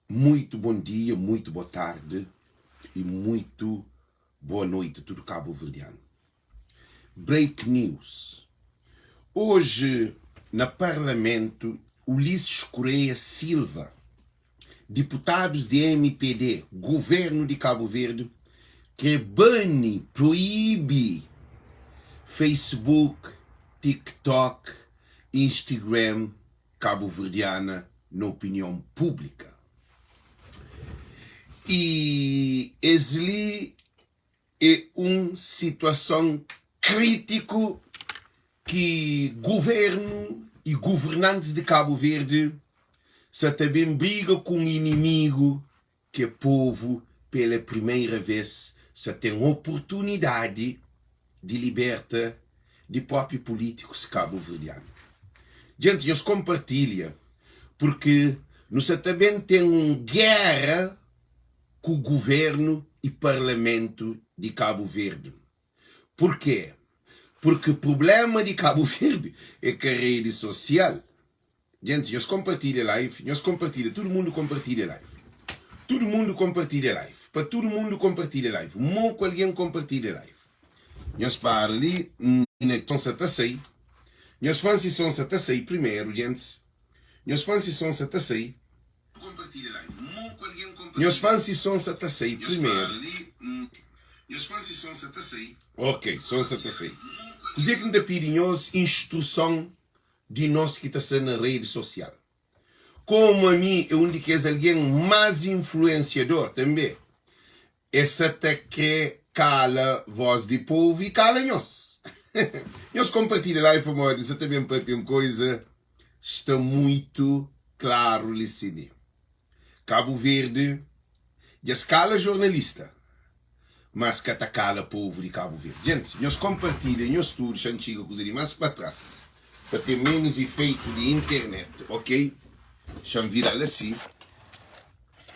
Muito bom dia, muito boa tarde e muito boa noite tudo cabo-verdiano. Break news. Hoje, na Parlamento, Ulisses Correia Silva, deputados de MPD, governo de Cabo Verde, que bane, proíbe Facebook, TikTok, Instagram kabuverdiana na opinion públika. I es li é un situason krítiku ki guvernu i guvernantis di Kabu Verdi sa ta ben briga ku un inimigu ke povu pela primeira vez sa ten oportunidadi di liberta di propi pulitikus kabuverdianu. Djentis nhos konpartilha purki nu sa ta ben ten un gera ku guvernu i parlamentu di Kabu Verdi. Purke? Purki prublema di Kabu Verdi e ka redi sosial. Djentis, nhos konpartilha live, nhos konpartilha, tudu mundu konpartilha live. Tudu mundu konpartilha live. Pa tudu mundu konpartilha live. Mo ku algen konpartilha live. Nhos para li, na son sa ta sai. Nhos fan si son sa ta sai primeru, djentis. Nhos fan si son sa ta sai. Nhos fan si son sa ta sai primeru. Ok, son sa ta sai. Kuzê ki N ta pidi nhos instruson di nos ki ta sta na redi sosial. Komu ami é un di kes algen más influensiador tanbê, es sa ta krê kala vós di povu i kala nhos. Nhos konpartilha live pamodi N sa ta ben pâpia un koza sta muitu klaru li si. Kabu Verdi dja es kala jornalista, mas ka ta kala povu di Kabu Verdi. Gentis, nhos konpartilha nhos tudu xa N txiga kuza di mas pa tras pa ten menus ifeitu di internet, ok? Xa N vira-l asi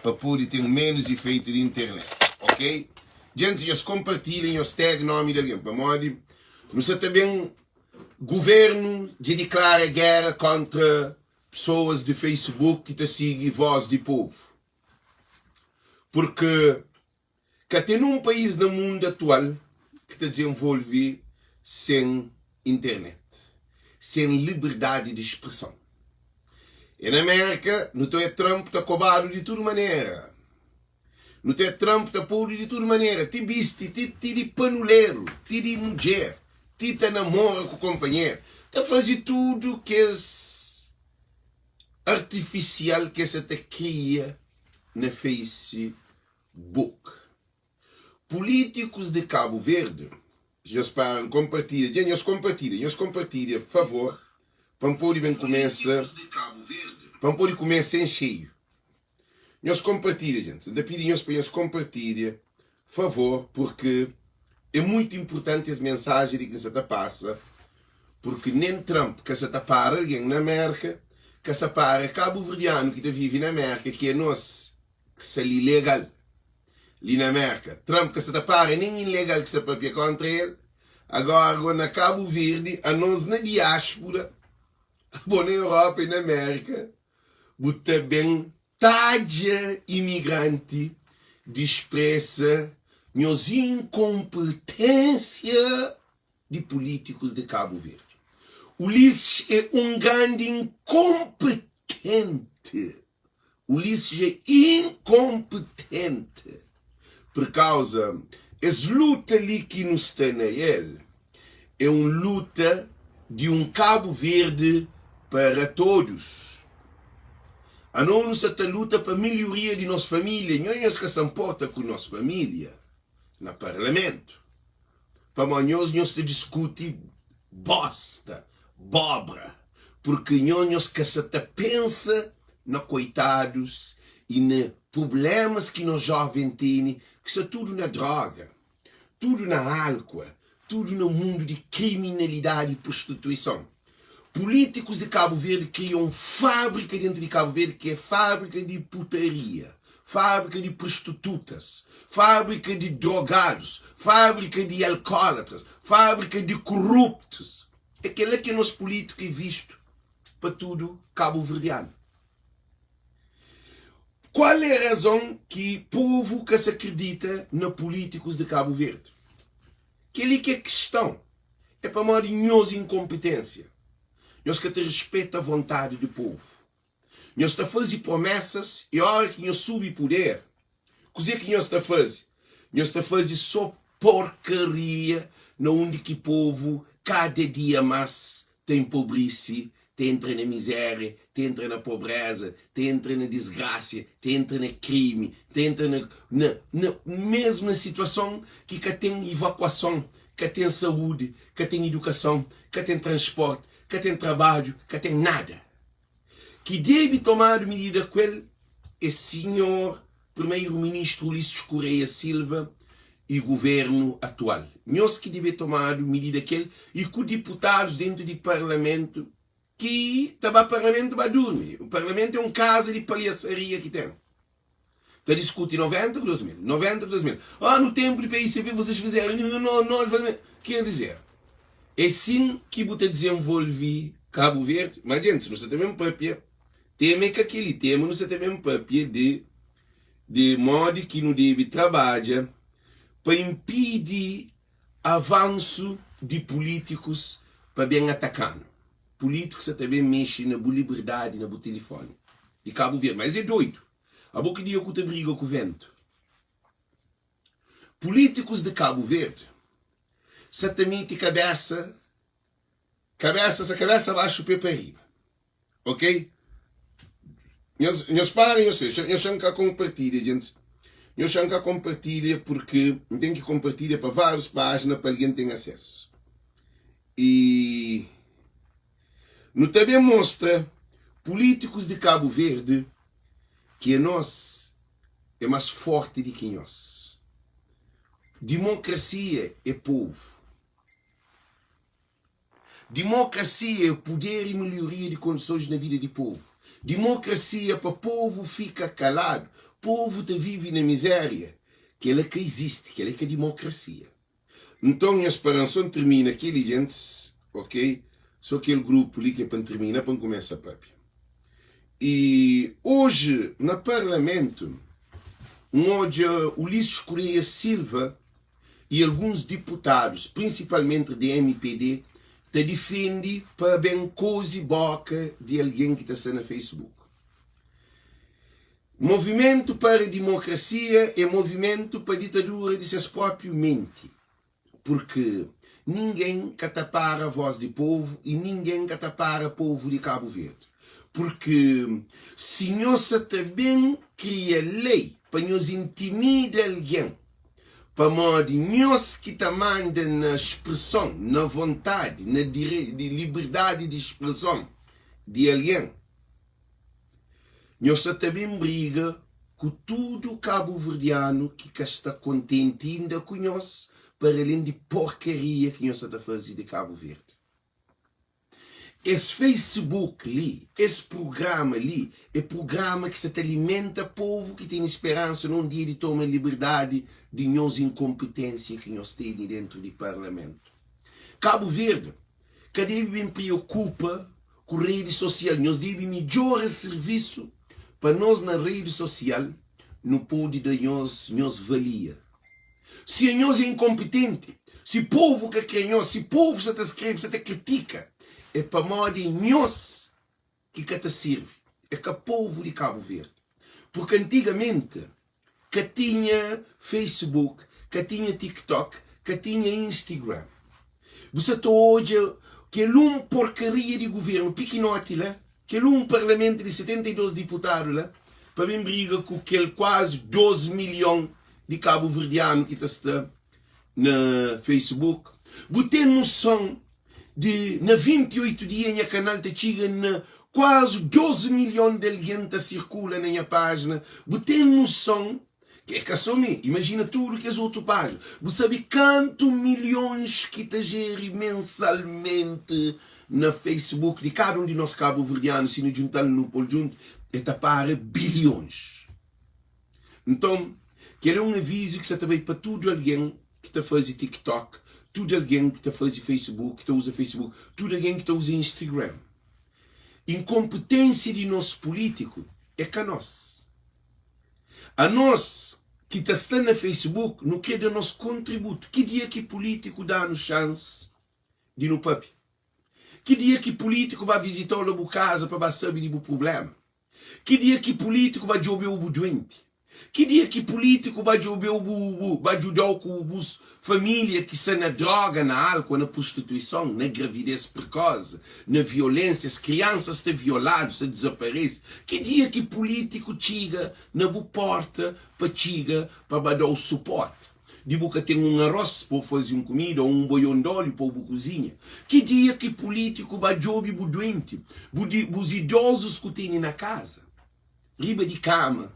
pa pode ten menus ifeitu di internet, ok? Gentis, nhos konpartilha, nhos tag nomi di algen pamodi nu sa ta ben guvernu dja diklara gera kontra Pesoas di Facebook ki ta sigi voz di povu. Purki ka ten un país na mundu atual ki ta dizenvolve sen internet, sen liberdadi di spreson. E na Merka nu ta oia Trump ta kobadu di tudu manera. Nu ta oia Trump ta podu di tudu manera, ti bisti, ti ti di panuleru, ti di mudjer, ti ta namora ku konpanheru, ta faze tudu kes artifisial ki es sa ta kria na Facebook. Pulítikus di Kabu Verdi, nhos para N konpartilha, dja nhos konpartilha, nhos konpartilha favor pa N pode ben kumesa, pa N pode kumesa en xeiu. Nhos konpartilha, djentis. N ta pidi nhos pa nhos konpartilha, favor, purki é muitu inpurtanti es mensaji li ki N sa ta pasa, purki nen Trump ka sa ta para algen na Mérka, ka sa para kabuverdianu ki ta vive na Mérka, ki é nos ki sa li legal li na Mérka. Trump ka sa ta para nen ilegal ki sa papia kóntra el. Agora, go na Kabu Verdi, anos na diáspura, bo na Europa i na Mérka, Bu ta ben tadja imigranti di spresa nhos inkonpetensia di pulitikus di Kabu Verdi. Ulisses é un grandi inkonpetenti. Ulisses é inkonpetenti. Pur kauza es luta li ki nu sta na el é un luta di un Kabu Verdi para todos. Ano nu sa ta luta pa melhoria di nos familia, nho nhos ka sa nporta ku nos familia na parlamentu. Pamodi nhos nhos ta diskuti bosta, bobra, purki nho nhos ka sa ta pensa na koitadus i na prublemas ki nos joven tene, ki sta tudu na droga, tudu na alkua, tudu na mundu di kriminalidadi i prostituison. Pulítikus di Kabu Verdi kria un fábrika dentu di Kabu Verdi ki é fábrika di putaria, fábrika di prostitutas, fábrika di drogadus, fábrika di alkólatras, fábrika di koruptus. É kel-la ki é nos pulítiku é vistu pa tudu kabuverdianu. Kual é razon ki povu ka sa kridita na pulítikus di Kabu Verdi? Kel-li ki é kiston. É pamodi nhos inkonpiténsia. Nhos ka ta rispeta vontadi di povu. Nhos ta faze promesas i óra ki nhos subi puder, kuzê ki nhos ta faze? Nhos ta faze sô porkaria na undi ki povu kada dia más ta enpobrise, ta entra na mizéria, ta entra na pobréza, ta entra na disgrasia, ta entra na krimi, ta entra na na na mesma situason ki ka ten ivakuason, ka ten saúdi, ka ten idukason, ka ten transporti, ka ten trabadju, ka ten nada. Ki debe tomadu midida ku el é sinhor Primeiro-Ministro Ulisses Correia Silva y Governo atual. Nhos ki debe tomadu midida ku el y ku diputadus dentu di Parlamento ki ta ba Parlamento ba durmi. Parlamento é un kaza di palhasaria ki ten. Ta diskuti 90 ku 2000, 90 ku 2000. Ah, no tempo de PICP vocês fizeram, não, nós fazemos. Quer dizer, é assim ki bu ta desenvolve Cabo Verde. Mas, gente, nu sta ta ben papia, tema é ka keli, tema nu sta ta ben papia de de modi ki nu debe trabadja pa impidi avansu di pulítikus pa ben ataka-nu. Pulítikus sa ta ben mexe na bu liberdadi na bu tilifoni di Kabu Verdi. Ma es é doidu. Abo ki dia ku ta briga ku ventu? Pulítikus di Kabu Verdi sa ta miti kabesa kabesa sa kabesa baxu pe pa riba. Ok? Nhos, nhos para nhos fez, nhos xa nka kompartilha, gente. Nhos xa nka kompartilha porque n ten ki kompartilha pa vários página pa alguém ten acesso. E nu ta ben mostra políticos de Cabo Verde que nós é mais forte de que nós. Democracia é povo. Dimokrasia é puder i melhoria di kondisons na vida di povu. Dimokrasia pa povu fika kaladu, povu ta vive na mizéria, kela ka izisti, kela é ka dimokrasia. Nton nha speranson tirmina keli gentis, ok, so kel grupu li ke pa N tirmina pa N kumesa papia. I oji na parlamentu N odja Ulisses Correia Silva i alguns diputadus, prinsipalmenti di mpd, ta difende pa ben kozi boka di algen ki ta sta na Facebook. Movimentu para Dimokrasia é movimentu pa ditadura di ses propriu menti, purki ningen ka ta para vos di povu i ningen ka ta para povu di Kabu Verdi. Purki si nhos sa ta ben kria lei pa nhos intimida algen, Pamodi nhos ki ta manda na spreson, na vontadi, na liberdadi di spreson di algen, nhos sa ta ben briga ku tudu kabuverdianu ki ka sta kontenti inda ku nhos, paralen di porkaria ki nhos sa ta faze di Kabu Verdi. Es Facebook li, es prugrama li, é prugrama ki sa ta alimenta povu ki tene speransa na un dia di toma liberdadi di nhos inkonpitensia ki nhos tene dentu di parlamentu. Kabu Verdi ka debe ben priokupa ku redi sosial, nhos debe midjora sirvisu pa nos na redi sosial nu pode da nhos nhos valia. Si anhos é inkonpitenti, si povu ka kre nhos, si povu sa ta skrebe, sa ta kritika, é pamodi é nhos ki ka ta sirbi, é ka povu di Kabu Verdi. Purki antigamenti ka tinha Facebook, ka tinha TikTok, ka tinha Instagram. Bu sa ta odja kel un porkaria di guvernu pikinoti la, kel un parlamentu di 72 diputadu la, pa ben briga ku kel kuazi 2 milhon di kabuverdianu ki ta sta na Facebook. Bu ten noson di na 28 dia nha kanal ta txiga na kuazi 12 milhon di algen ta sirkula na nha pájina? Bu ten noson É ka só mi, imajina tudu kes otu pájina. Bu sabe kantu milhons ki ta jeri mensalmenti na Facebook di kada un di nos kabuverdianu, si nu djunta-l nu pô-l djuntu, el ta para bilhons. Nton, kel é un avizu ki sa ta bai pa tudu algen ki ta faze TikTok, tudu algen ki ta faze Facebook, ki ta uza Facebook, tudu algen ki ta uza Instagram. Inkonpitênsia di nos pulítiku é ka nos. Anos ki ta sta na Facebook nu kre da nos kontributu. Ki dia ki pulitiku da-nu xansi di nu papia? Ki dia ki pulitiku ba vizita-u la bu kaza pa ba sabe di bu prubléma? Ki dia ki pulitiku ba djobe-u bu duenti? Ki dia ki pulitiku ba djobe-u bu bu ba djuda-u ku bus familia ki sta na droga, na alkua, na prostituison, na gravidez prekozi, na violensias, kriansas ta violadu, sta dizaparese? Ki dia ki pulitiku txiga na bu porta pa txiga pa ba da-u suporti? Di bu ka ten un aros pa bu faze un kumida o un boion di oliu pa bu kuzinha? Ki dia ki pulitiku ba djobe bu duenti, bu di bus idozus ku tene na kaza? Riba di kama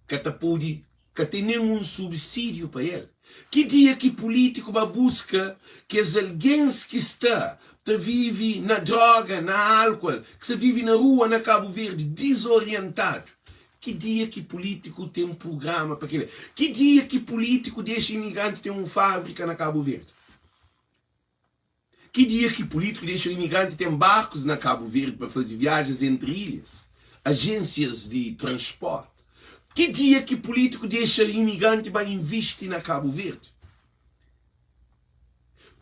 ka ta pode ka ten nen un subsídiu pa el. Ki dia ki pulítiku ba buska kes algens ki sta ta vive na droga, na álkual, ki sta vive na rua na Kabu Verdi dizorientadu? Ki dia ki pulítiku ten prugrama pa kel-la? Ki dia ki pulítiku dexa imigranti ten un fábrika na Kabu Verdi? Ki dia ki pulítiku dexa imigranti ten barkus na Kabu Verdi pa faze viajas entri ilhas, ajênsias di transporti? Ki dia ki pulítiku dexa imigranti ba invisti na Kabu Verdi?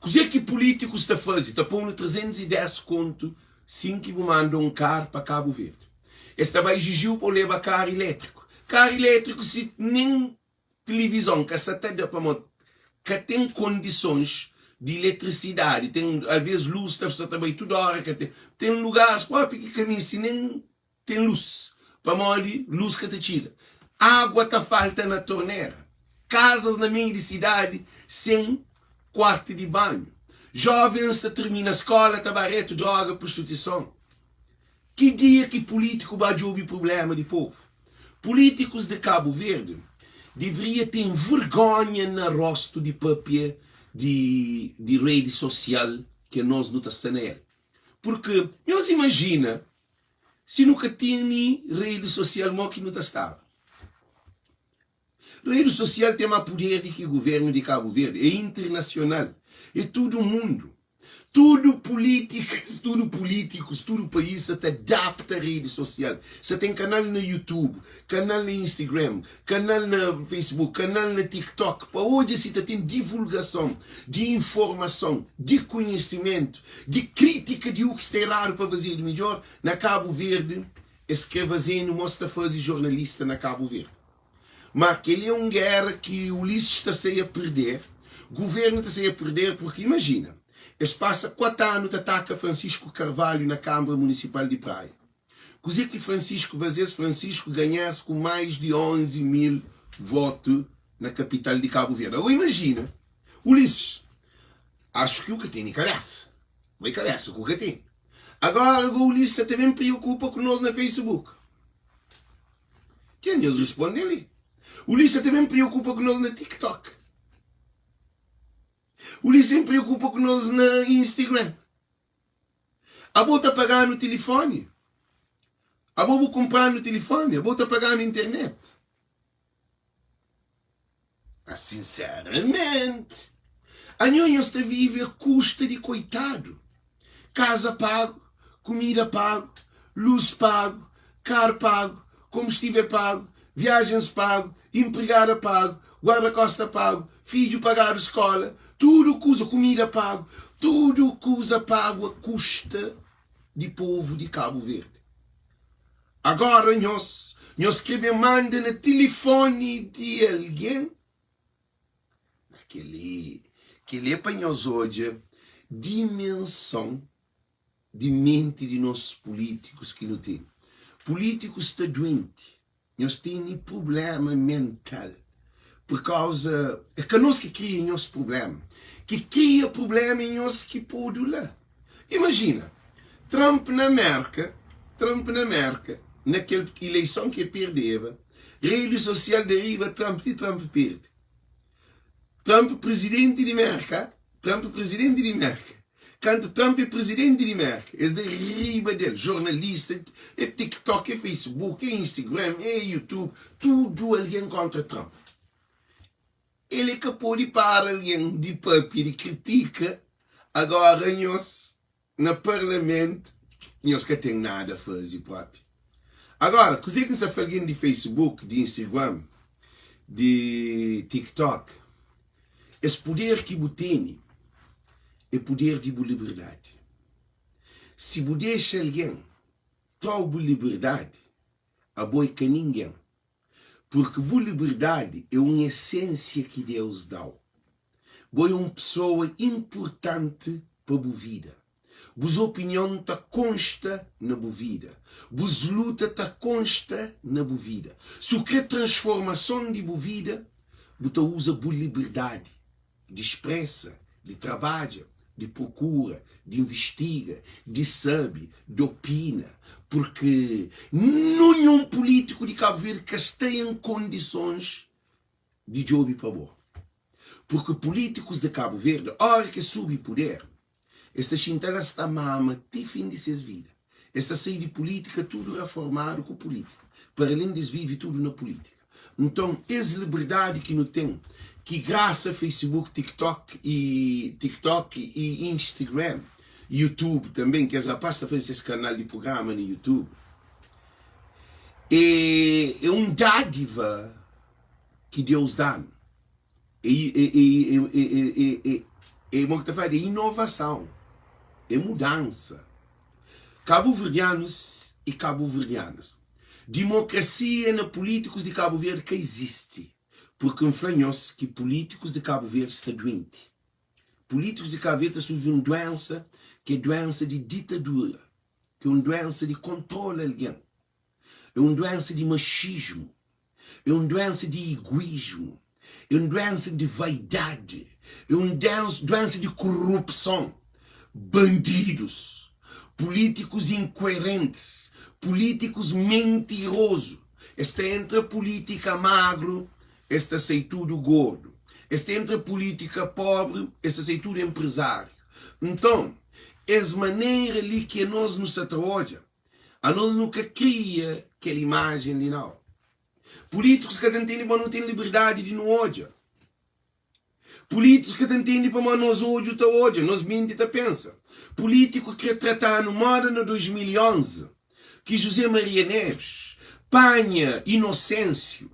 Kuzê ki pulítikus ta faze? Ta pô-nu 310 kontu sin ki bu manda un kar pa Kabu Verdi. Es ta ba iziji-u pa bu leba kar ilétriku. Kar ilétriku si nen Tilivizon ka sa ta da pamodi ka ten kondisons di iletrisidadi, ten alvês lus ta sa ta bai tudu óra, ka ten, ten lugaris propi ki ka meste nen ten lus pamodi lus ka ta txiga, água ta falta na tornera, kazas na meiu di sidadi sen kuartu di banhu, jovens ta tirmina skóla ta ba retu droga, prostituison. Ki dia ki pulitiku ba djobe prublema di povu? Pulitikus di Kabu Verdi deveria ten vergonha na rostu di papia di di redi sosial ki anos nu ta sta na el. Purki nhos imajina si nu ka tene redi sosial mo ki nu ta staba? Redi sosial ten ma puder di ki guvernu di Kabu Verdi, é internasional, é tudu mundu. Tudu pulitikas, tudu pulitikus, tudu país sa ta adapta redi sosial. Sa ten kanal na YouTube, kanal na Instagram, kanal na Facebook, kanal na TikTok pa odja si ta ten divulgason di informason, di kunhisimentu, di kritika di u ki sta eradu pa fazedu midjor. Na Kabu Verdi es kre fazenu mo sta faze jornalista na Kabu Verdi. Ma kel-li é un géra ki Ulisses ta sai a perder, governu ta sai a perder, purki imajina, es pasa 4 anu ta ataka Francisco Carvalho na Kanbra Munisipal di Praia. Kuzê ki Francisco faze-s? Francisco ganha-s ku mais di 11 mil votu na kapital di Kabu Verdi. Agora imajina, Ulisses, axu ki u ka tene kabésa, bo é kabésa ku ka tene. Agora go Ulisses sa ta ben priokupa ku nos na Facebook. Ken nhos responde li? Ulisses ta ben preokupa ku nos na TikTok. Ulisses ben preokupa ku nos na Instagram. Abo ta paga-nu tilifoni? Abo bu kunpra-nu tilifoni? Abo ta paga-nu internet? Ah, sinseramenti, anho nhos ta vive a kusta di koitadu. Kaza pagu, kumida pagu, lus pagu, kar pagu, konbustivel pagu, viajens pagu, inpregada pagu, guarda-kosta pagu, fidju pagadu skola, tudu kuza, kumida pagu, tudu kuza pagu a kusta di povu di Kabu Verdi. Agora nhos, nhos kre ben manda na tilifoni di algen? Na kel-li, kel-li é pa nhos odja dimenson di menti di nos pulítikus ki nu tene. Pulítikus sta duenti. Nhos tene prubléma mental pur kauza. É ka nos ki kria nhos prubléma. Ki kria prubléma é nhos ki podu la. Imajina, Trump na Mérka, Trump na Mérka, na kel ileison ki el perdeba, redi sosial da riba Trump ti Trump perde. Trump prizidenti di Mérka, Trump prizidenti di Mérka. Kantu Trump é prizidenti di Mérka, es da riba del, jornalista, é TikTok, é Facebook, é Instagram, é YouTube, tudu algen kontra Trump. El é ka pode para algen di papia, di kritika, agora nhos na parlamentu, nhos ka ten nada faze propi. Agora, kuzê ki N sta fla algen di Facebook, di Instagram, di TikTok, es puder ki bu tene é puder di bu liberdadi. Si bu dexa algen tra-u bu liberdadi, abo é ka ningen. Purki bu liberdadi é un esensia ki Deus da-u. Bo é un pesoa inpurtanti pa bu vida. Bus opinion ta konsta na bu vida. Bus luta ta konsta na bu vida. Si bu kre transformason di bu vida, bu ta uza bu liberdadi di spresa, di trabadja, di prokura, di investiga, di sabe, di opina, purki ninhun pulítiku di Kabu Verdi ka sta en kondisons di djobe pa bo. Purki pulítikus di Kabu Verdi, óra ki es subi puder, es ta xinta la, es ta mama ti fin di ses vida. Es ta sai di pulítika tudu raformadu ku pulítika, paralén di es vive tudu na pulítika. Nton, es liberdadi ki nu ten, ki grasa Facebook, TikTok y TikTok y Instagram, YouTube tanben, kes rapaz ta faze ses kanal di prugrama na YouTube, é é un dádiva ki Deus da-nu. É é é é é é mo ki ta fladu, é inovason, é mudansa. Kabuverdianus y kabuverdianas, dimokrasia na pulítikus di Kabu Verdi ka izisti, purki N fla nhos ki pulítikus di Kabu Verdi sta duenti. Pulítikus di Kabu Verdi ta sufri un duénsa ki é duénsa di ditadura, ki é un duénsa di kontrola algen. É un duénsa di maxismu, é un duénsa di iguísmu, é un duénsa di vaidadi, é un duénsa di korupson. Bandidus, pulítikus inkuerentis, pulítikus mentirozu. Es ta entra pulítika magru, es ta sai tudu gordu. Es ta entra pulítika pobri, es ta sai tudu enprezáriu. Nton, es manera li ki anos nu sa ta odja, Anos nu ka kria kel imajen li nau. Pulítikus ka ta ntende pamodi nu ten liberdadi di nu odja. Pulítikus ka ta ntende pamodi nos odju ta odja, nos menti ta pensa. Pulítiku kre trata-nu moda na 2011 ki José Maria Neves panha Inosensiu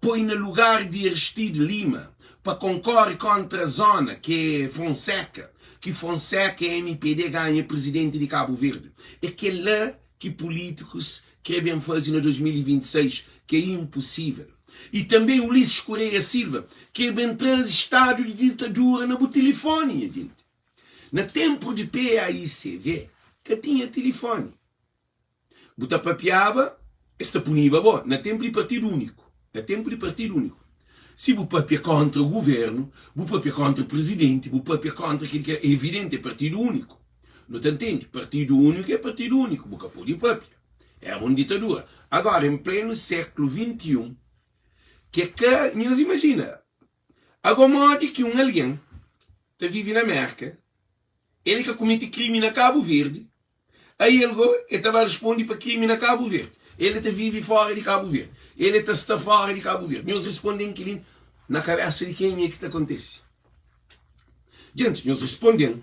poi na lugar di Aristide Lima pa konkore kontra zona ki é Fonseca, ki Fonseca mpd ganha prizidenti di Kabu Verdi. É kel-la ki pulítikus kre ben faze na 2026 ki é inpusível. I tanbe Ulisses Correia Silva kre ben traze stadu di ditadura na bu tilifoni, nha jenti. Na tenpu di PAICV ka tinha tilifoni. Bu ta papiaba, es ta puniba bo. Na tenpu di Partidu Úniku, na tenpu di Partidu Úniku, si bu papia kóntra guvernu, bu papia kóntra prizidenti, bu papia kóntra kel ki é evidenti, é Partidu Úniku. Nu ta ntende, Partidu Úniku é Partidu Úniku, bu ka pode papia. Éra un ditadura. Agóra, en plenu séklu 21, ki é ka, nhos imajina, agó modi ki un algen ta vive na Mérka, el ka kumete krimi na Kabu Verdi, Ai el go e ta ba risponde pa krimi na Kabu Verdi. El e ta vive fora di Kabu Verdi. El e ta sta fora di Kabu Verdi. Nhos risponde-m kel-li na kabesa di kenha ki ta kontise? Gentis, nhos risponde-m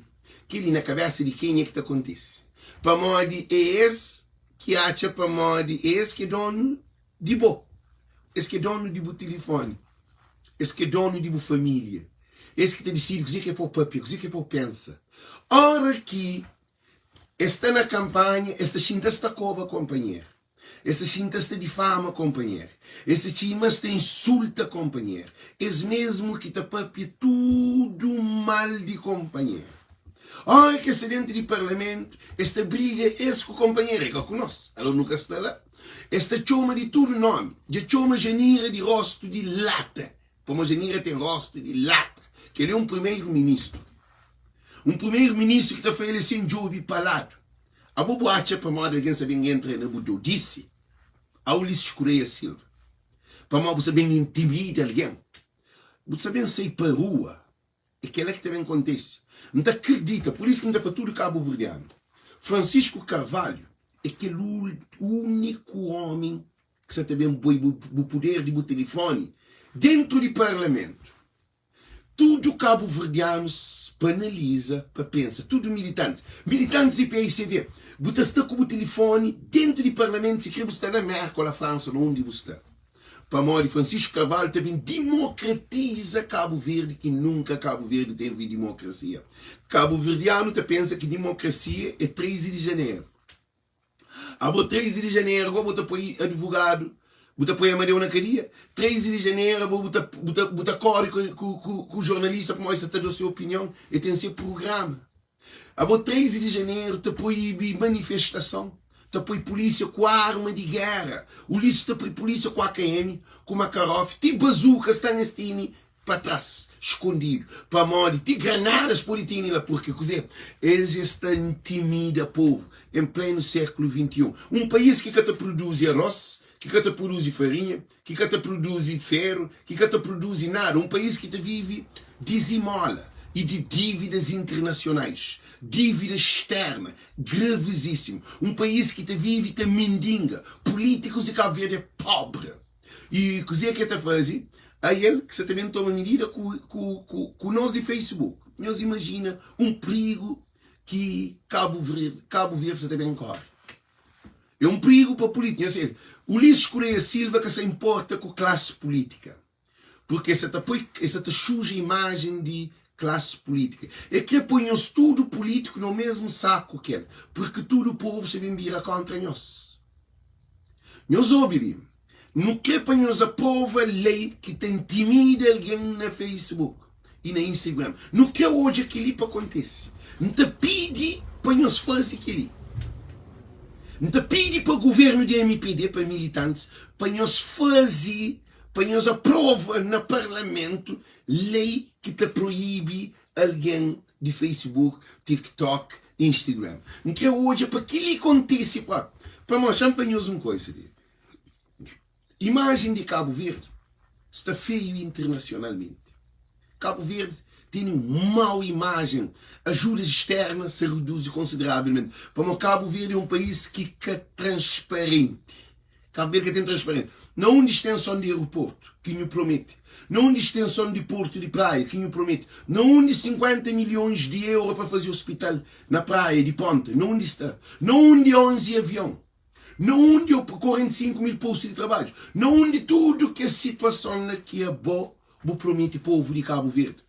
kel-li na kabesa di kenha ki ta kontise? Pamodi é es ki atxa pamodi é es ki é donu di bo. Es ki é donu di bu tilifoni. Es ki é donu di bu família. Es ki ta disidi kuzê ki é pa bu pâpia, kuzê ki é pa bu pensa. Óra ki Es sta na kanpanha, es ta xinta es ta koba konpanher, es ta xinta es ta difama konpanher, es ta txima es ta insulta konpanher, es mesmu ki ta papia tudu mal di konpanher. Ora ki es sta dentu di parlamentu, es ta briga es ku konpanher, é ka ku nos, alo nu ka sta la. Es ta txoma di tudu nomi, dja txoma Janira di rostu di lata. Pamodi Janira ten rostu di lata. Kel-li é un primeru-ministru. Un primeru-ministru ki ta fla el é sen djobe pa ladu. Abo bu atxa pamodi algen sa ben entra na bu dodisi? A Ulisses Correia Silva. Pamodi bu sa ben intimida algen? Bu sa ben sai pa rua? É kela ki ta ben kontise. N ta kridita, pur isu ki N ta fla tudu kabuverdianu, Francisco Carvalho é kel úniku ómi ki sa ta ben poi bu puder di bu tilifoni dentu di parlamentu. Tudu kabuverdianus pa analiza, pa pensa, tudu militantis, militantis di paicv, bu ta sta ku bu tilifoni dentu di parlamentu si kre bu sta na Merka o la Fransa na undi bu sta. Pamodi Francisco Carvalho ta ben dimokratiza Kabu Verdi ki nunka Kabu Verdi tevi dimokrasia. Kabuverdianu ta pensa ki dimokrasia e 13 di janeru. Abo 13 di janeru go bu ta poi advogadu, bu ta poi Amadeu na kadia? 13 di janeru abo bu ta bu ta bu ta kori ku ku ku ku jornalista pamodi sa ta da se opinion, e ten se prugrama. Abo 13 di janeru ta proibi manifestason, ta poi pulisia ku arma di gera, Ulisses ta poi pulisia ku AKM, ku Makarov, ti bazuka sta nes tini pa tras, skondidu, pamodi ti granadas pode tene la, purki kuze? Es es ta intimida povu en plenu sekulu 21. Un país ki ka ta produzi aros, ki ka ta produzi farinha, ki ka ta produzi feru, ki ka ta produzi nada, un país ki ta vive di zimola i di dívidas internasionais, dívida externa gravizísimu, un país ki ta vive ta mindinga, pulítikus di Kabu Verdi é pobri. I kuzê ki el ta faze? Ael ki sa ta ben toma midida ku, ku, ku, ku nos di Facebook. Nhos imajina un prigu ki Kabu Verde, Kabu Verde sa ta ben kóre. É un prigu pa pulítika. Nhos sabe, Ulisses Correia Silva ka sa inporta ku klasi pulítika. Purke el sa ta poi, el sa ta suja imajen di klasi pulítika. El kre poi nhos tudu pulítiku na mesmu saku ki el. Purke tudu povu sa ben bira kóntra nhos. Nhos obi li, nu kre pa nhos aprova lei ki ta intimida algen na Facebook i na Instagram. Nu kre odja kel-li pa kontise. N ta pidi pa nhos faze kel-li. N ta pidi pa guvernu di mpd, pa militantis, pa nhos faze, pa nhos aprova na parlamentu lei ki ta proibi algen di Facebook, TikTok, Instagram. N kre odja pa kel-li kontise propi. Pamodi, xa-m fla nhos un koisa li, imajen di Kabu Verdi sta feiu internasionalmenti. Kabu Verdi tene un mau imajen, ajudas externas sa reduzi konsideravelmenti, pamodi Kabu Verdi é un país ki ka transparenti. Kabu Verdi ka ten transparênsia. Na undi stenson di aeroportu ki nhu promete? Na undi stenson di portu di Praia ki nhu promete? Na undi 50 milhons di euro pa faze ospital na Praia di Ponta? Na undi sta? Na undi 11 avion? Na undi 45 mil postu di trabadju? Na undi tudu kes situason la ki abo bu promete povu di Kabu Verdi?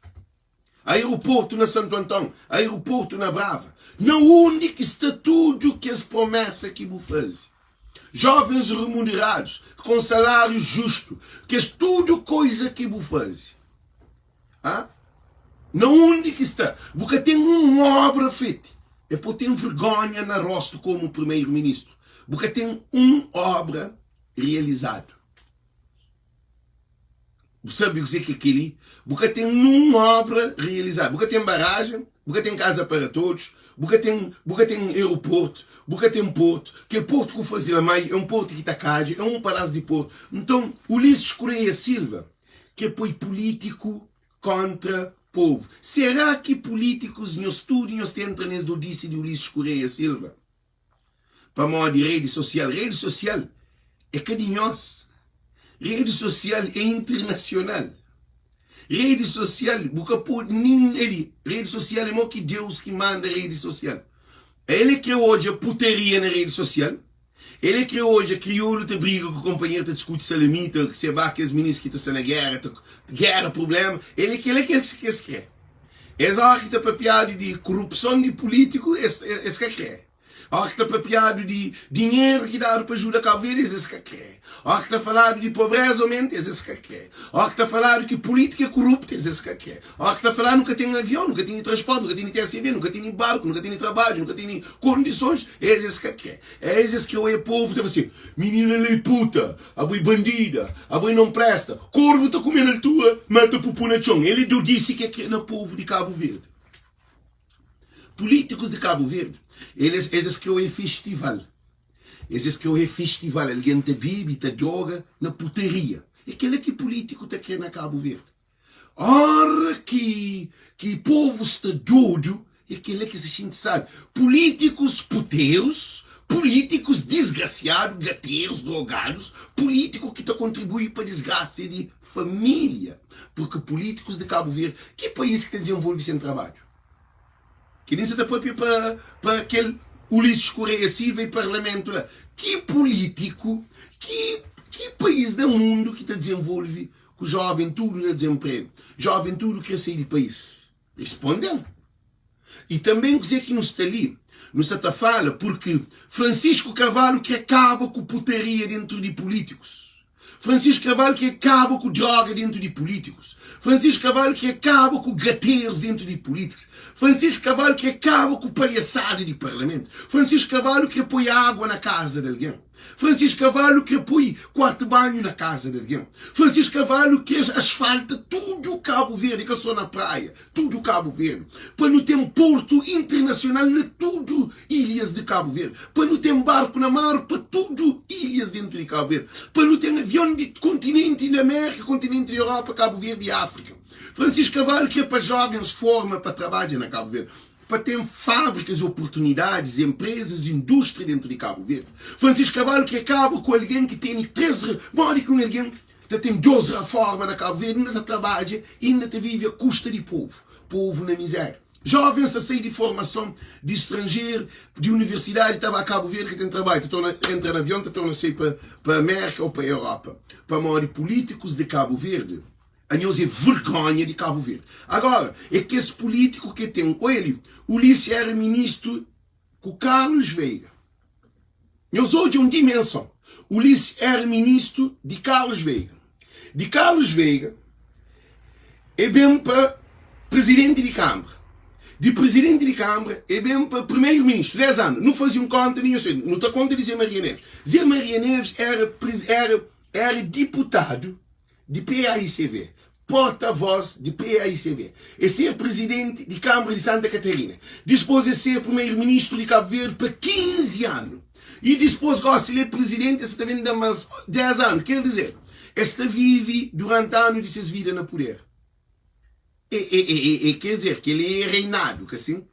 Aeroportu na Santu Anton, aeroportu na Brava. Na undi ki sta tudu kes promesa ki bu faze? Jovens remuneradus, com salário justu, kes tudu koisa ki bu faze. Ha? Na undi ki sta? Bu ka ten un obra fete. É po ten vergonha na rostu komu primeiro-ministru. Bu ka ten un obra realizadu. Bu sabe kuzê ki é kel-li? Bu ka ten nun óbra realizadu. Bu ka ten barajen, bu ka ten kaza para todos, bu ka ten, bu ka ten aeroportu, bu ka ten portu. Kel portu ki bu faze la Maio é un portu ki ta kadja, é un padás di portu. Nton, Ulisses Correia Silva krê poi pulítiku kóntra povu. Será ki pulítikus nhos tudu nhos ta entra nes dodisi di Ulisses Correia Silva? Pamodi redi sosial? Redi sosial é ka di nhos. Redi sosial é internasional. Redi sosial bu ka pode nin ali. Redi sosial é mo ki Deus ki manda redi sosial. El é kre odja putaria na redi sosial. El é kre odja kriolu ta briga ku konpanheru, ta diskuti salamita, seba kes minis ki ta sta na gera, ta gera problema. El é kel-la ki es kre. Es óra ki ta papiadu di korupson di pulítiku, es es ka krê. Óra ki ta papiadu di dinheru ki dadu pa ajuda Kabu Verdi, es es ka krê. Óra ki ta faladu di pobréza aumenta, es es ka krê. Óra ki ta faladu ki pulítika é koruptu, es es ka krê. Óra ki ta faladu nu ka ten avion, nu ka tene transpórti, nu ka tene TSV, nu ka tene barku, nu ka tene trabadju, nu ka tene kondisons, es es ka krê. Es es krê oia povu ta fla si, Minina la é puta, Abo é bandida, abo é não presta. Korbu ta kume na altura, ma ta pupu na txon. El é dodisi ke kre na povu di Kabu Verdi. Polítikus di Kabu Verdi, eles, es kre oe festival. Es es kre oe festival, algen ta bibi, ta droga na putaria. É kela ki polítiku ta kre na Kabu Verdi. Ora ki ki povu sta dodu, é kela ki sa xinti sabi. Polítikus puterus. Pulítikus disgrasiadu, gaterus, drogadus, pulítiku ki ta kontribui pa disgrasia di família. Purki pulítikus di Kabu Verdi, ki país ki ta dizenvolve sen trabadju? Kel-li N sa ta papia pa pa kel Ulisses Correia Silva y parlamentu la. Ki pulítiku, ki ki país na mundu ki ta dizenvolve ku jóven tudu na dizenpregu? Jóven tudu kre sai di país? Responde-m. Y tanben kuzê ki nu sta li nu sa ta fala purki Francisco Carvalho kre kaba ku putaria dentu di pulítikus. Francisco Carvalho kre kaba ku droga dentu di pulítikus. Francisco Carvalho kre kaba ku gaterus dentu di pulítikus. Francisco Carvalho kre kaba ku palhasada di parlamentu. Francisco Carvalho kre poi água na kaza di algen. Francisco Carvalho kre poi kuartu banhu na kaza di algen. Francisco Carvalho kre asfalta tudu Kabu Verdi, ka so na Praia, tudu Kabu Verdi, pa nu ten portu internasional na tudu ilhas di Kabu Verdi, pa nu ten barku na mar pa tudu ilhas dentu di Kabu Verdi, pa nu ten avion di kontinenti di Amérika, kontinenti di Europa, Kabu Verdi i Áfrika. Francisco Carvalho kre pa jovens forma pa trabadja na Kabu Verdi, pa ten fábrikas, oportunidadis, enprezas, indústria dentu di Kabu Verdi. Francisco Carvalho kre kaba ku algen ki tene 3, modi ki un algen ta ten 2 raforma na Kabu Verdi, inda ta trabadja, inda ta vive a kusta di povu, povu na miséria. Jovens ta sai di formason di stranjeru, di universidadi ta ba Kabu Verdi ka ten trabadju, ta torna entra na avion ta torna sai pa pa Amérika ou pa Europa, pamodi pulítikus di Kabu Verdi anhos é vergonha di Kabu Verdi. Agora é kes pulítiku ke ten, oia li, Ulisses era ministru ku Carlos Veiga. Nhos odja un dimenson. Ulisses era ministru di Carlos Veiga. Di Carlos Veiga e ben pa presidenti di Kambra. Di presidenti di Kambra e ben pa primeiro ministru. 10 anu. Nu faze un konta di nhos. Nu ta konta di Zé Maria Neves. Zé Maria Neves era, era, era diputadu di PAICV, porta-voz di PAICV. E ser prizidenti di Kambra di Santa Katarina. Dispôs e ser primeiro-ministru di Kabu Verdi pa 15 anu. I dispôs gosi el é prizidenti, es ta ben da más 10 anu. Ker dizer, es ta vive duranti anu di ses vida na puder. E, e, e, e, e ker dizer, kel-li é reinadu, ka sin?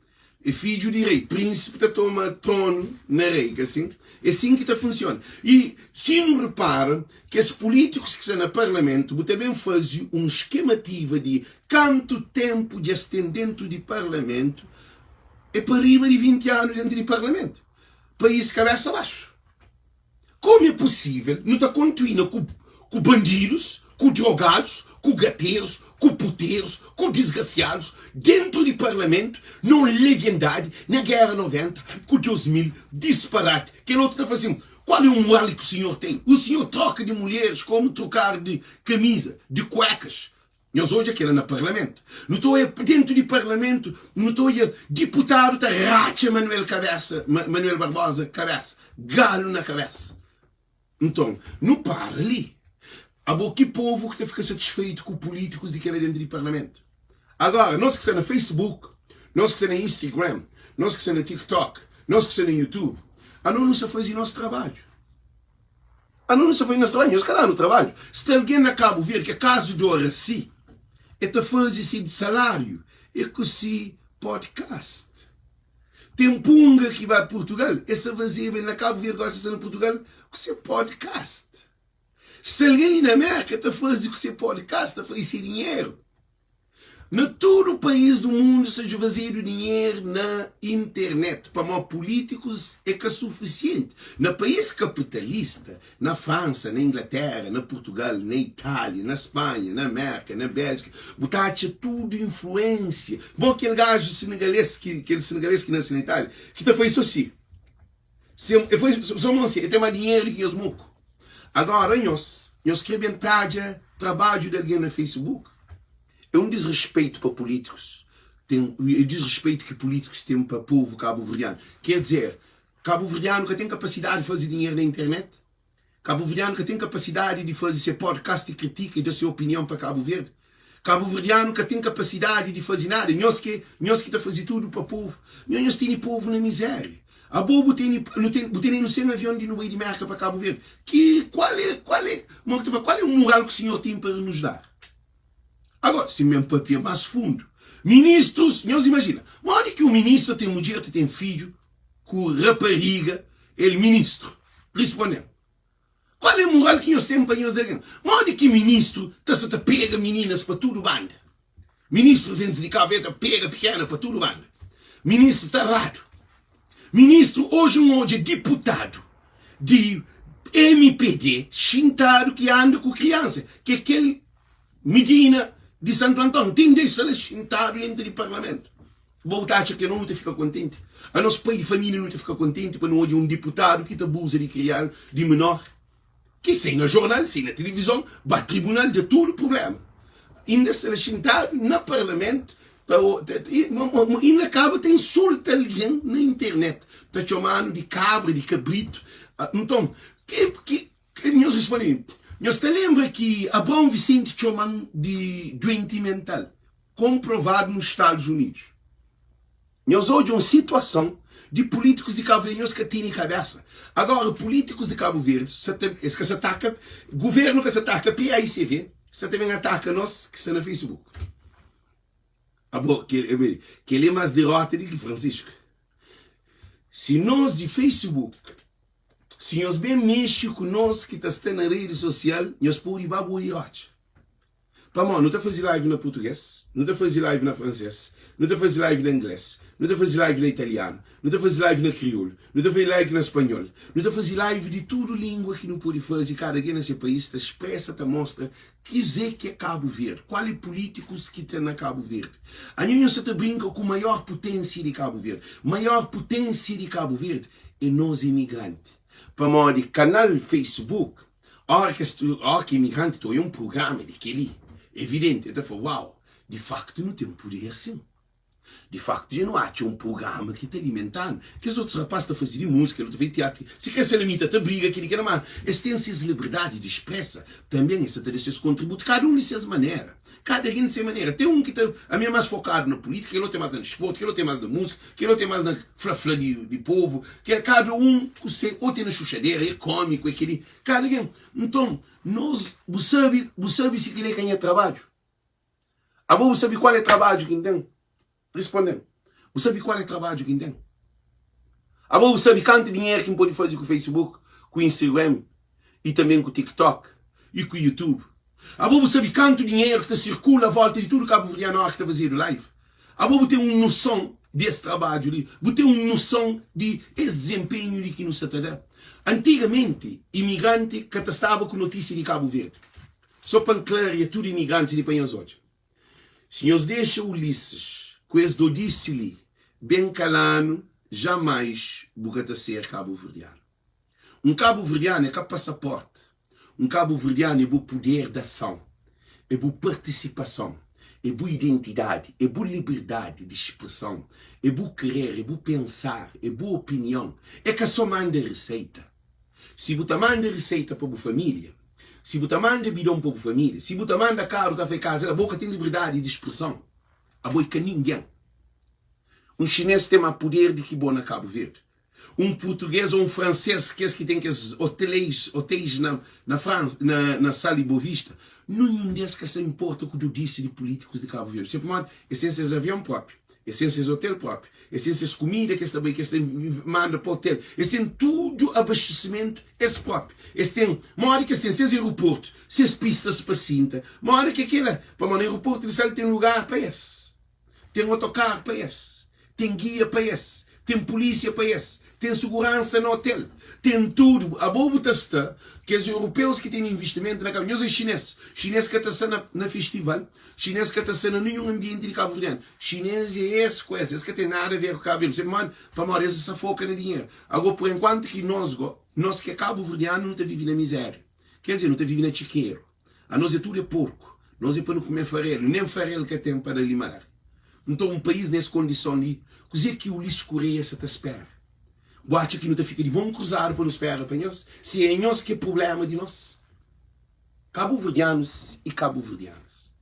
É fidju di rei. Prínsipi ta toma tronu na rei, ka sin? É sin ki ta funsiona. I si nu repara, kes pulítikus ki sta na parlamentu, bu ta ben faze un skemativa di kantu tenpu dja es ten dentu di parlamentu, é pa riba di 20 anu dentu di parlamentu. País kabesa baxu. Como é possível nu ta kontuina ku ku bandidus, ku drogadus, ku gaterus, ku puterus, ku disgrasiadus dentru di parlamentu na un leviandadi na guerra 90 ku 2000 disparati kel otu ta fla assim qual é o moral que o senhor tem? O senhor troca de mulheres como trocar de camisa, de cuecas Nhos odja kela na parlamento. Nu ta oia dentu di parlamento, nu ta oia diputadu ta ratxa Manuel kabesa, Manuel Barbosa kabesa, galu na kabesa. Nton, nu para li. Abo ki povu ki ta fika satisfeitu ku pulitikus di kela dentu di parlamento? Agora, nos ki sta na Facebook, nos ki sta na Instagram, nos ki sta na TikTok, nos ki sta na YouTube, ano nu sta fazi nos trabadju. Ano nu sta faze nos trabadju, nhos ka danu trabadju. Si ten algen na Kabu Verdi ki é kazu di Oracy, e ta faze si salariu e ku si podcast. Ten Punga ki bai Purtugal, e sta fazeba el na Kabu Verdi, gosi e sta na Purtugal ku se podcast. Si ten algen li na Merka, e ta faze ku se podcast, ta faze se dinheru. Na tudu país du mundu sta djuvazedu dinheru na internet pamó pulítikus é ka sufisienti. Na país kapitalista, na Fransa, na Inglatéra, na Purtugal, na Itália, na Spanha, na Mérka, na Béljika, bu ta atxa tudu influénsia. Bo kel gaju senegalês ki kel senegalês ki nase na Itália ki ta faze so si. Se e foi so mon si e ten ma dinheru di ki nhos muku. Agora nhos, nhos kre ben tadja trabadju di algen na Facebook? É un disrespeitu pa pulitikus ten, é disrespeitu ki pulitikus ten pa povu kabuverdianu. Ker dizer, kabuverdianu ka ten kapasidadi di faze dinheru na internet? Kabuverdianu ka ten kapasidadi di faze se podcast i kritika i da se opinion pa Kabu Verdi. Kabuverdianu ka ten kapasidadi di faze nada. Nhos ke nhos ki ta faze tudu pa povu. Nho nhos tene povu na mizeria. Abo bu tene nu ten bu tene nu sen avion di nu bai di Merka pa Kabu Verdi. Ki kual e kual e mo ki ta fla kual e mural ku sinhor ten pa nos dar? Agora si men papia mas fundu. Ministrus nhos imajina modi ki un ministru ten mudjer ta ten fidju ku rapariga. El ministru risponde-m, Kual é mural ki nhos ten pa nhos da algen? Modi ki ministru ta sa ta pega mininas pa tudu banda? Ministru dentu di Cabo Verde ta pega pikena pa tudu banda. Ministru ta radu. Ministru oji n odja diputadu di mpd xintadu ki anda ku kriansa ki é kel midina di Santu Anton ten dexa sta la xintadu dentu di parlamentu. Bo bu ta atxa ke no nu ta fika kontenti? Anos pai di familia nu ta fika kontenti pa nu odja un diputadu ki ta abuza di kriansa di menor? Ki sai na jornal, sai na tilivizon, ba tribunal, dja tudu prublema. Inda sta la xintadu na parlamentu ta inda kaba ta insulta algen na internet, ta txomanu di kabra, di kabritu. Nton, ki ki nhos risponde-m, nhos ta lenbra ki Abraon Vicente txoma-m di duenti mental, konprovadu nos Stadus Unidus. Nhos odja un situason di pulítikus di Kabu Verdi, nhos ka tene kabesa. Agora pulítikus di Kabu Verdi sa ta, es ka sa ataka, guvernu ka sa ataka PAICV, sa ta ben ataka nos ki sta na Facebook. Abo, kel, kel é mas derota di ki Francisco. Si nos di Facebook, si nhos ben mexe ku nos ki ta sta na redi sosial, nhos pode ba buli rotxa. Pamodi nu ta faze live na português, nu ta faze live na francês, nu ta faze live na inglês, nu ta faze live na italiano, nu ta faze live na kriolu, nu ta faze live na spanhol, nu ta faze live di tudu lingua ki nu pode faze, kada algen na se país ta spresa, ta mostra kuzê ki é Kabu Verdi, kual é pulítikus ki ten na Kabu Verdi. Anho nhos sa ta brinka ku maior puténsia di Kabu Verdi. Maior puténsia di Kabu Verdi é nos imigranti. Pamodi kanal Facebook Óra ki es, óra ki imigranti ta oia un prugrama di kel-li, evidenti, el ta fla, Uau, di faktu nu ten puder sin. Di faktu dja nu atxa un prugrama ki ta alimenta-nu. Kes otus rapás ta faze di múzika, el ta faze tiatru, sikrê salamita ta briga, kel-li, kel-la, má es ten ses liberdadi di spresa. Tanben es sa ta da ses kontributu, kada un di ses manera. Kada algen di se manera. Ten un ki ta, ami é más fokadu na pulítika, kel otu é más na disportu, kel otu é más na múzika, kel otu é más na fla-fla di, di povu. Kel, kada un ku se, otu é na xuxadera, é kómiku, é kel-li. Kada algen. Nton, nos, bu sabe, bu sabe si kel-li é ka nha trabadju? Abo bu sabe kual é trabadju ki N ten? Responde-m, Bu sabe kual é trabadju ki N ten? Abo bu sabe kantu dinheru ki N pode faze ku Facebook, ku Instagram i tanbê ku TikTok i ku YouTube? Abo bu sabe kantu dinheru ki ta sirkula volta di tudu kabuverdianu óras ki ta fazedu live? Abo bu ten un noson di es trabadju li? Bu ten un noson di es dizenpenhu li ki nu sta ta da? Antigamenti, imigranti ka ta staba ku notísia di Kabu Verdi. Sô pa N klaria tudu imigrantis li pa nhos odja. Si nhos dexa Ulisses ku es dodisi li ben kalanu jamais bu ka ta ser kabuverdianu. Un kabuverdianu é ka pasaporte, un kabuverdianu é bu puder di ason, é bu partisipason, é bu identidadi, é bu liberdadi di spreson, é bu kerer, é bu pensar, é bu opinion. É ka so manda riseita. Si bu ta manda riseita pa bu familia, si bu ta manda bidon pa bu familia, si bu ta manda karu ta fai kaza la, bo ka ten liberdadi di spreson. Abo i ka ningen. Un xinês ten ma puder di ki bo na Kabu Verdi. Un purtugês ou un fransês, kes ki ten kes oteis, oteis na, na Fransa, na, na Sal i Bovista, ninhun des ka sa inporta ku dodisi di pulítikus di Kabu Verdi. Se pamodi es ten ses avion propi. Es ten ses otel propi, es ten ses kumida ki es ta bai, ki es ta manda pa otel, es ten tudu abastesimentu es propi. Es ten, modi ki es ten ses aeroportu, ses pistas pa sinta, modi ki é kila? Pamodi na aeroportu di Sal ten lugar pa es, ten otokaru pa es, ten gia pa es, ten pulisia pa es, ten suguransa na otel, ten tudu. Abo bu ta sta, kes europeus ki ten investimentu na Kabu, nhos é xinês, xinês ka ta sta na, na festival, Xinês ka ta sta na ninhun anbienti di kabuverdianu. Xinês é es ku es, es ka ten nada a ver ku Kabu Verdi. Pamodi? Pamodi es sa foka na dinheru. Ago, por enkuantu ki nos go, nos ki é kabuverdianu, nu ta vive na mizéria. Ker dizer, nu ta vive na txikeru. Anos é tudu é porku. Nos é pa nu kume farelu. Nen farelu ka ten pa da limária. Nton, un país na es kondison li, kuzê ki Ulisses Correia sa ta spera? Bu atxa ki nu ta fika di mon kruzadu pa nu spera pa nhos? Si é nhos ki é prubléma di nos? Kabuverdianus i kabuverdianas.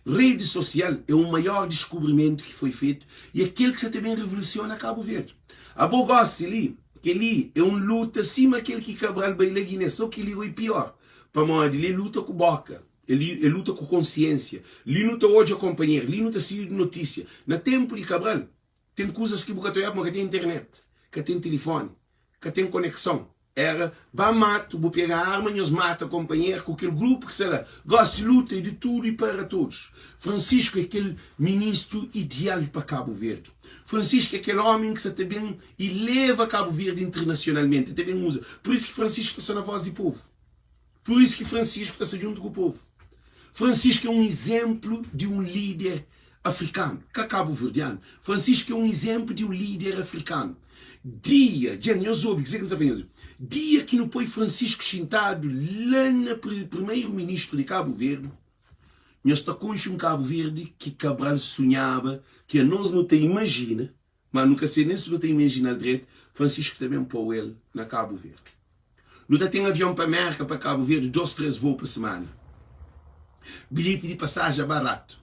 Redi sosial é un maior diskubrimentu ki foi fetu i é kel ki sa ta ben revolusiona Kabu Verdi. Abo gosi li, kel-li é un luta sima kel ki Cabral bai la Guiné, so kel-li goi pior, pamodi li é luta ku boka, li é luta ku konsiensia, li nu ta odja konpanheru, li nu ta sigi notisia. Na tenpu di Cabral, ten kuzas ki bu ka ta oiaba, ma ka ten internet, ka ten tilifoni. Ka ten konekson. Era ba matu, bu pega arma nhos mata konpanher ku kel grupu ki sta la. Gosi luta é di tudu i para todos. Francisco é kel ministru ideal pa Kabu Verdi. Francisco é kel omi ki sa ta ben i leva Kabu Verdi internasionalmenti. El ta ben uza. Pur isu ki Francisco ta sta na voz di povu. Pur isu ki Francisco ta sta djuntu ku povu. Francisco é un izénplu di un líder afrikanu, ka kabuverdianu. Francisco é un izénplu di un líder afrikanu. Dia, dja nhos obi kuzê ki N sta fla nhos, dia ki nu poi Francisco xintadu la na primeru ministru di Kabu Verdi, nhos ta konxe un Kabu Verdi ki Cabral sunhaba, ki anos nu ta imajina, Ma nu ka se nen si nu ta imajina-l dretu, Francisco ta ben pô el na Kabu Verdi. Nu ta ten avion pa Mérka, pa Kabu Verdi, dos, tres vôu pa simana. Bilheti di pasaja baratu.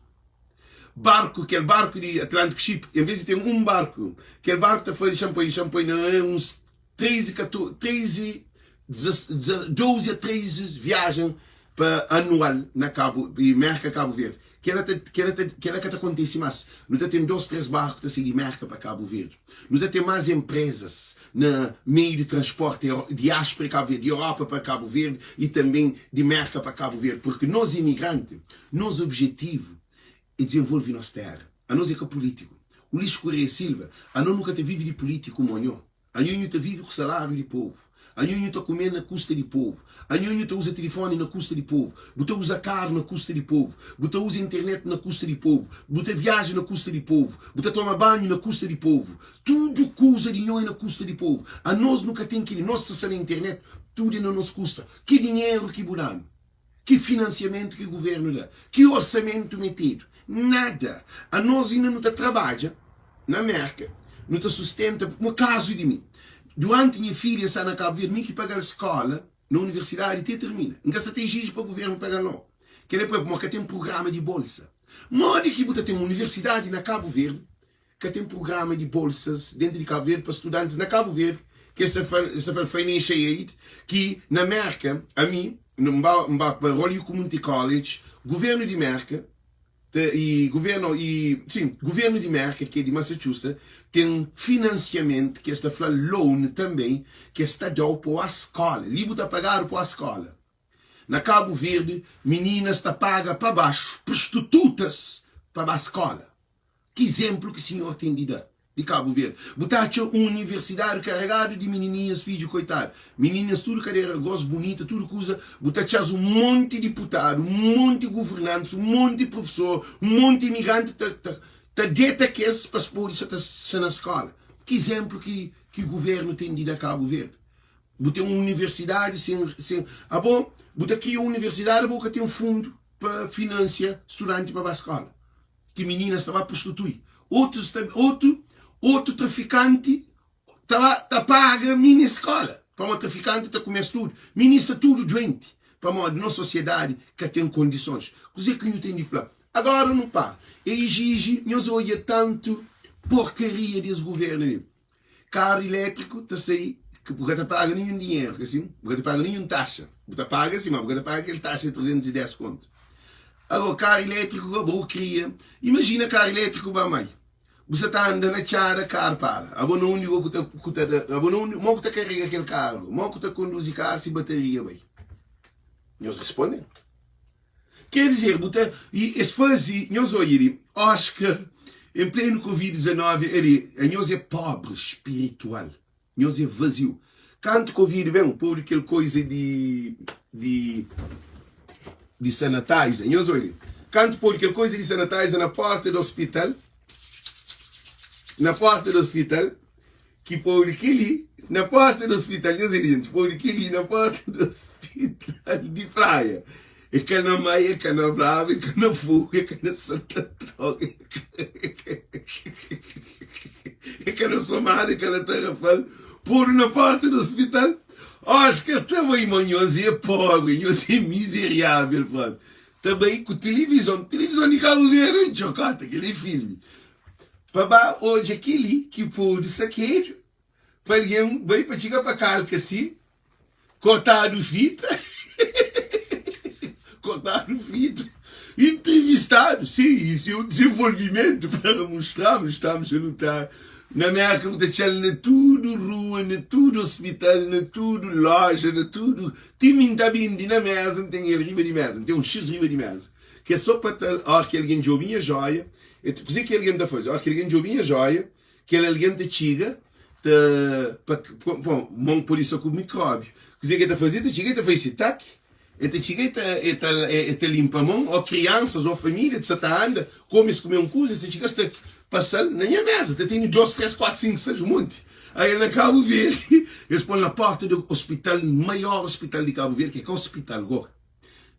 Barku, kel barku di Atlantic Ship, en vez di ten un barku, kel barku ta faze, xa-m poi, xa-m poi na uns 13, 14, 13, 12 a 13 viajen pa anual na Kabu, di Merka Kabu Verdi. Kela ta, kela ta, kela ka ta kontisi mas. Nu ta ten dos, tres barku ta sai di Merka pa Kabu Verdi. Nu ta ten mas enprezas na meiu di transporti diaspora di Kabu Verdi, di Europa pa Kabu Verdi i tanben di Merka pa Kabu Verdi. Purki nos imigranti, nos objetivu é dizenvolvi nos tera. Anos é ka pulitiku. Ulisses Correia Silva, Anos nu ka ta vivi di pulitiku mo nho. Anho nhu ta vive ku saláriu di povu. Anho nhu ta kume na kusta di povu. Anho nhu ta uza tilifoni na kusta di povu. Bu ta uza karu na kusta di povu. Bu ta uza internet na kusta di povu. Bu ta viaja na kusta di povu. Bu ta toma banhu na kusta di povu. Tudu kuza di nho é na kusta di povu. Anos nu ka ten kel-li. Nos ta sta na internet, tudu é na nos kusta. Ki dinheru ki bu da-nu? Ki finansiamentu ki guvernu da? Ki orsamentu metedu? Nada! Anos inda nu ta trabadja na Merka, nu ta sustenta, no kazu di mi, duranti nha filha sta na Kabu Verdi, mi ki paga-l skola na universidadi te termina. N ka sta ta exiji pa guvernu paga-l no. Kel-la é pamodi ka ten prugrama di bolsa. Modi ki bu ta ten universidadi na Kabu Verdi Ka ten prugrama di bolsas dentu di Kabu Verdi pa studantis na Kabu Verdi ki es ta fla, es ta fla financial aid ki na Merka ami N ba N ba pa Holyoke Community College guvernu di Merka ta i guvernu i sin guvernu di Merka ki é di Massachusetts ten finansiamentu ki es ta fla loan tanben ki es ta dau pa oa skola li bu ta pagadu pa oa skola na Kabu Verdi mininas ta paga pa baxu prostitutas pa ba skola. Ki izénplu ki sinhor ten di da di Kabu Verdi? Bu ta atxa un universidadi karegadu di minininhas, fidju koitadu, minininhas tudu kadera gros, bunita, tudu kuza, bu ta atxa-s un monti diputadu, un monti guvernantis, un monti prufesor, un monti imigranti ta ta ta deta kes pa es pode sa ta sa na skóla. Ki izénplu ki ki guvérnu ten di da Kabu Verdi? Bu ten un universidadi sen sen abo bu ta kria un universidadi abo ka ten fundu pa finansia studanti pa ba skóla. Ki mininas ta ba prostitui. Otus ta otu otu trafikanti ta ba ta paga mini skola. Pamodi trafikanti ta kume-s tudu. Minis sta tudu duenti pamodi nos sosiedadi ka ten kondisons. Kuze ki nhu ten di fla? Agora nu para. E ijiji nhos odja tantu porkaria di es guvernu li. Karu ilétriku ta sai ki bu ka ta paga ninhun dinheru, ka sin? Bu ka ta paga ninhun taxa. Bu ta paga si, ma bu ka ta paga kel taxa di 310 kontu. Agora, karu ilétriku ka bu kria. Imajina karu ilétriku ba mai. Bu sa ta anda na txada, karu para. Abo na undi ku ta ku ta da, abo na undi, mo ku ta karega kel karu, mo ku ta konduzi karu si bataria bai? Nhos responde. Quer dizer, bu ta, e es faze, nhos odja li, Oscar, em pleno covid 19, ali, nhos é pobre spiritual, nhos é vaziu. Kantu covid ben, podu kel koisa di, di, di sanitizer, nhos odja li, kantu podu kel koisa di sanitizer na porta di hospital, na porta di hospital, Ki podu kel-li na porta di ospital. Nhos obi, gentis, podu kel-li na porta di ospital di Praia. É ka na Maia, é ka na Brava, é ka na Fogo, é ka na Santo Antão, é ka na Somada, é ka na Tarrafal. Podu na porta di ospital. Oscar ta bai, ma nhos é pobri, nhos é mizeriável propi. Ta bai ku tilivizon, tilivizon di Kabu Verdi, un txokota, kel-li é filmi. Pa ba odja kel-li ki podu sakedu pa algen bai pa txiga pa kalka si kortadu fita kortadu fita intrivistadu si isso é um desenvolvimento para mostrarmos estamos a lutar. Na Merka bu ta txal na tudu rua, na tudu ospital, na tudu loja, na tudu. Ti mi N ta bindi na meza, N ten el riba di meza, N ten un xis riba di meza, ki é so pa ta óra ki algen djobe nha joia, e ta, kuzê ki algen ta faze? Óra ki algen djobe nha joia, kel algen ta txiga ta pa, bon, mon pode sta ku mikróbiu. Kuzê ki el ta faze? El ta txiga, el ta faze si taki. El ta txiga, el ta, el ta, el ta linpa mon, ô kriansas ô família ta sa ta anda, kome es kume un kuza, es ta txiga es ta pasa-l na nha meza, ta tene dos, tres, kuatu, sinku, seis, un monti. Aí na Kabu Verdi, es pô-l na porta di ospital, maior ospital di Kabu Verdi, ki é ka ospital go,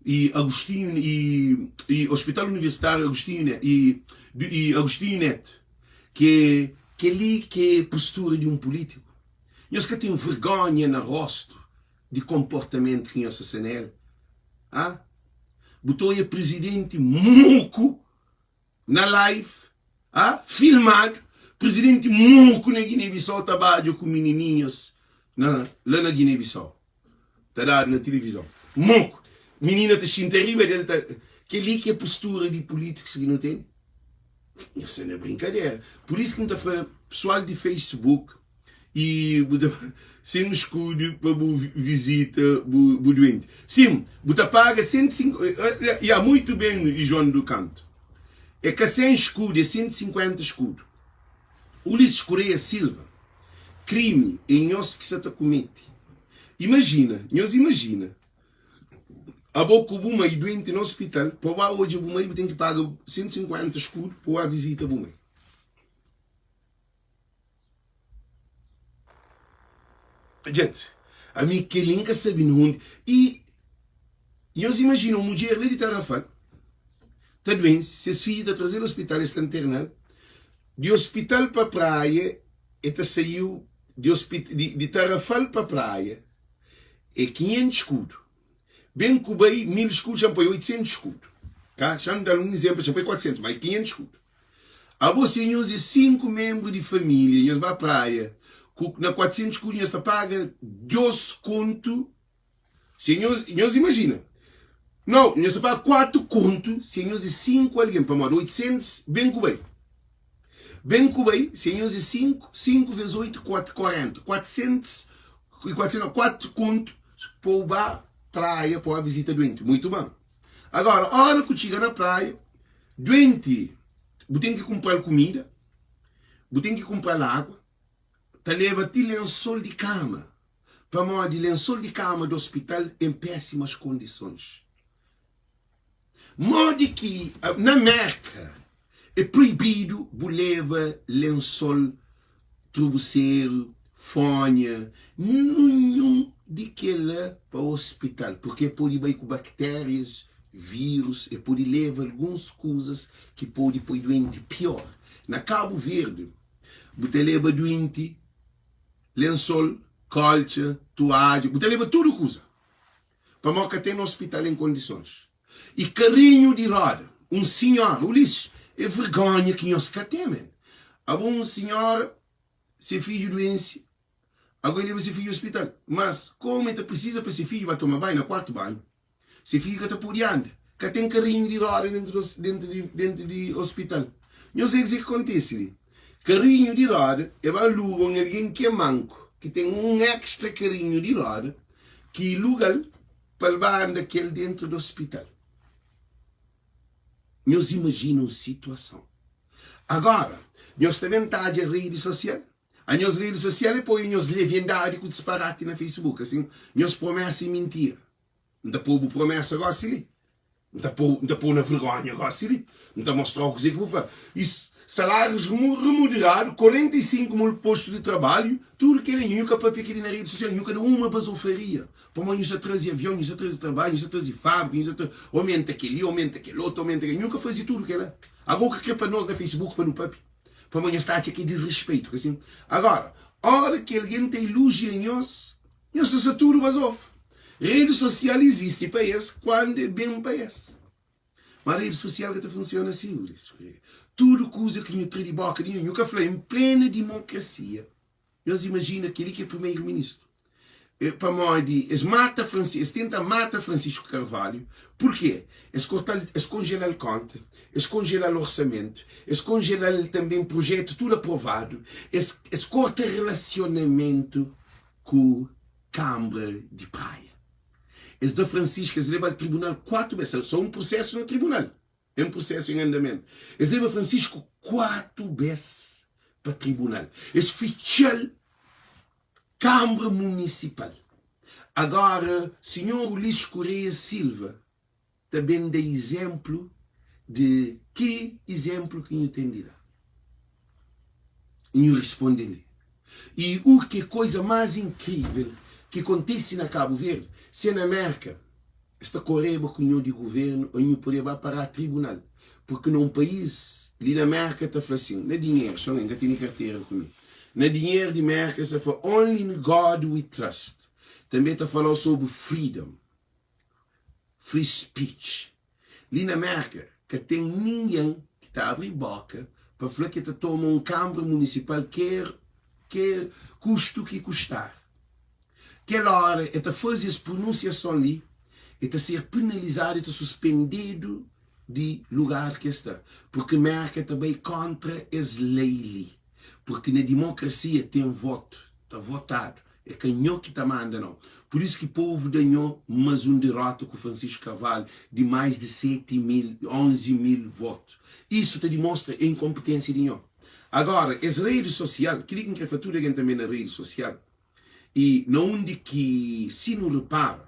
i Agostinho, i, i Hospital Universitário Agostinho Neto, i, i Agostinho Neto, ki kel-li ki é postura di un pulítiku. Nhos ka ten vergonha na rostu di konportamentu ki nhos sta na el? Ha? Bu ta oia prizidenti moku na live, ha? Filmadu, prizidenti moku na Guiné-Bissau ta badja ku minininhas na la na Guiné-Bissau. Ta dadu na tilivizon. Moku! Minina ta xinta riba del ta Kel-li ki é postura di pulítikus ki nu ten? Nhos sta na brinkadera. Pur isu ki N ta fla pesoal di Facebook, i bu ta sen skudu pa bu vizita bu, bu duenti. Sim, bu ta paga 150, ya, muito bem, João do Canto. É ka 100 escudo, é 150 escudo. Ulisses Correia Silva, crime é nhos ki sa ta comete. Imagina, nhos imagina, abo ku bu mai duenti na hospital, pa bu ba odja bu mai bu ten ki paga 150 escudo pa bu ba visita bu mai. Djent, ami kel-li N ka sabe na undi. I nhos imajina un mudjer li di Tarrafal ta duense, ses fidju ta traze-l ospital, es ta nterna-l. Di ospital pa praia, e ta saiu di ospit di, di Tarrafal pa praia é 500 skudu. Ben ku bai 1000 skudu, xa N poi 800 skudu. Ka? Xa N da-l un izénplu, xa N poi 400, ma é 500 skudu. Abo si nhos é 5 menbru di familia nhos ba praia ku na 400 kudu nhos ta paga 2 kontu si nhos nhos imajina nau nhos ta paga 4 kontu si nhos é 5 algen pamodi 800 ben ku bai ben ku bai si nhos é 5 5 ves 8 4 40 400 e 400 4 kontu pa u ba praia pa u ba vizita duenti muitu ban Agora, ora ku txiga na praia, duenti, bu ten ki kunpra-l kumida, bu ten ki kunpra-l agua, ta leba ti lensol di kama, pamodi lensol di kama di ospital en pésimas kondisons. Modi ki na Merka É proibidu bu leba lensol, trubuseru, fonha, nunhun di kela pa ospital, purki e podi bai ku baktérias, vírus, e podi leba alguns kuzas ki podi poi duenti pior. Na Kabu Verdi, bu ta leba duenti lensol, koltxa, tuadja, bu ta leba tudu kuza, pamodi ka ten ospital en kondisons. I karinhu di roda. Un sinhora, Ulisses, é vergonha ki nhos ka ten, men. Abo un sinhora, se fidju duense, ago e leba se fidju ospital. Mas, komu e ta prisiza pa se fidju ba toma banhu na kuartu banhu, se fidju ka ta pode anda. Ka ten karinhu di roda dentu dentu di dentu di ospital. Nhos e kuzê ki kontise li. Karinhu di roda, e ba aluga un algen ki é manku, ki ten un extra karinhu di roda, ki luga-l Pa el ba anda ku el dentru di ospital. Nhos imajina un situason. Agora, nhos ta ben tadja redi sosial? A nhos redi sosial é poi nhos leviandadi ku disparati na Facebook. Asin, nhos promesa é mintira. N ta pô-u bu promesa gosi li. N ta pô-u, N ta pô-u na vergonha gósi li. N ta mostra-u kuzê ki bu fla. I salárius remuneradu, 45 mul postu di trabalhu, tudu kel-li. Nhu ka papia kel-li na redi sosial, nhu ka da uma bazofaria. Pamodi nhu sta traze avion, nhu sta traze trabalhu, nhu sta traze fábrika, nhu sta tra omenta kel-li, omenta kel otu, omenta kel. Nhu ka faze tudu kel-la. Agó ka kre pa nos na Facebook pa nu papia. Pamodi nhos ta atxa ki é disrespeito, ka sin? Agora, óra ki algen ta ilujia nhos, Nhos ta sta tudu bazofu. Redi sosial izisti pa es kuandu é ben pa es. Ma redi sosial ka ta funsiona si, Ulisses Correia. Tudu kuza ki nhu tra di boka di nhu, nhu ka fla en plena dimokrasia. Nhos imajina kel-li ki é primeru-ministru. Pamodi es mata Francisco, es tenta mata Francisco Carvalho, purkê? Es korta-l, es konjela-l konta, es konjela-l orsamentu, es konjela-l tanben prujetu tudu aprovadu, es es korta relasionamentu ku Kanbra di Praia. Es da Francisco, es leba-l tribunal 4 bes, sô un prusesu na tribunal. Ten prusesu en andamentu. Es leba Francisco 4 bes pa tribunal. Es fitxa-l Kanbra Munisipal. Agora, sinhor Ulisses Correia Silva ta ben da izenplu di ki izenplu ki nhu ten di da. Nhu risponde li. I u ki koiza mas inkrivel ki kontise na Kabu Verdi, se na Merka, Es ta koreba ku nho di guvernu o nhu podeba ba pará tribunal. Purki na un país, li na Merka ta fla sin, na dinheru, son N ka tene kartera ku mi, na dinheru di Merka es ta fla only in God we trust. Tanbe ta falau sobri freedom, free speech. Li na Merka ka ten ningen ki ta abri boka pa fla ki ta toma un kanbra munisipal ker ker kustu ki kustar. Kel óra el ta faze es prununsiason li, el ta ser penalizadu, el ta suspendedu di lugar ki el sta, purki Mérka ta bai kóntra es lei li, purki na dimokrasia ten votu, ta votadu, é ka nho ki ta manda nau. Pur isu ki povu da nho mas un diróta ku Francisco Carvalho di mais di 7 mil, 11 mil votu. Isu ta dimostra inkonpetensia di nho. Agora, es redi sosial, kel-li ki N kre fla tudu algen tanbe na redi sosial, I na undi ki, si nu repara,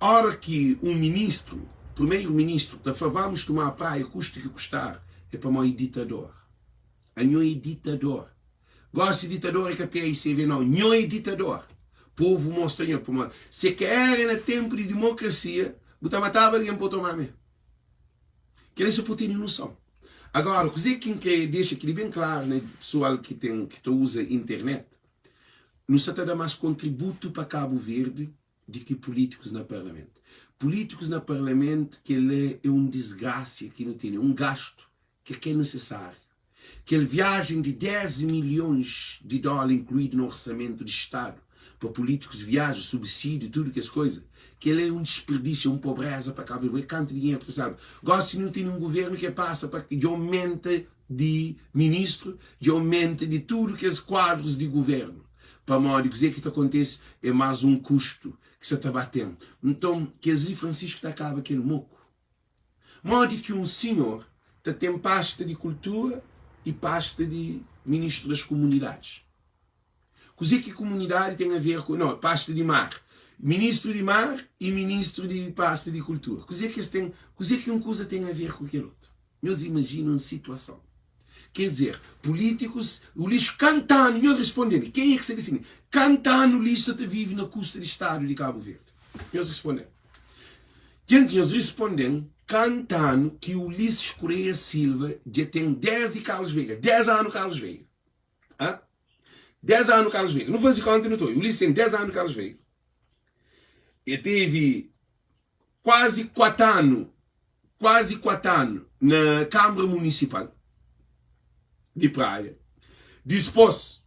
ora ki un ministru, primeiro ministru, ta fla vamos tomar praia custe que custar, é pamó é ditador. Anho é ditador. Gosi ditador é ka PAICV nau, nho é ditador. Povu mostra nho, pamó se ka era na tenpu di dimokrasia, bu ta mataba algen pa bu tomá mé. Kel-li é so pa bu tene noson. Agora, kuzê ki N kre dexa kel-li ben klaru na pesoal ki ten, ki ta uza internet, Nu sa ta da mas kontributu pa Kabu Verdi di ki pulitikus na parlamentu. Pulitikus na parlamentu kel la e un disgrasia ki nu tene, un gastu ki ka e nesesariu. Kel viajen di 10 milhons di dola inkluidu na orsamentu di Stadu pa pulitikus viaja, subsidiu, tudu kes koiza, kel la e un disperdisiu, e un pobreza pa Kabu Verdi. E kantu dinheru ki ta salba. Gosi nu tene un guvernu ki e pasa pa dja omenta di ministru dja aumenta di tudu kes kuadrus di guvernu pamodi kuze ki ta kontese e mas un kustu ki sa ta ba ten nton kes li Francisco ta kaba kel moku modi ki un sinhor ta ten pasta di kultura i pasta di ministru das kumunidadis kuze ki kumunidadi ten a ver ku no pasta di mar ministru di mar i ministru di pasta di kultura kuze ki es ten kuze ki un kuza ten a ver ku kel otu. Nhos imajina un situason. Ker dizer, pulítikus, Ulisses, kanta anu, nhos responde-m, kenha ki sabe si kanta anu Ulisses sa ta vive na kusta di Stadu di Kabu Verdi? Nhos responde-m. Djenti, nhos responde-m kanta anu ki Ulisses Correia Silva dja ten desdi Carlos Veiga, 10 anu Carlos Veiga. Hã? 10 anu Carlos Veiga. Nu faze konta nu ta odja. Ulisses ten 10 anu Carlos Veiga. E tevi kuazi 4 anu, kuazi 4 anu na Kanbra Munisipal di Praia. Dispos,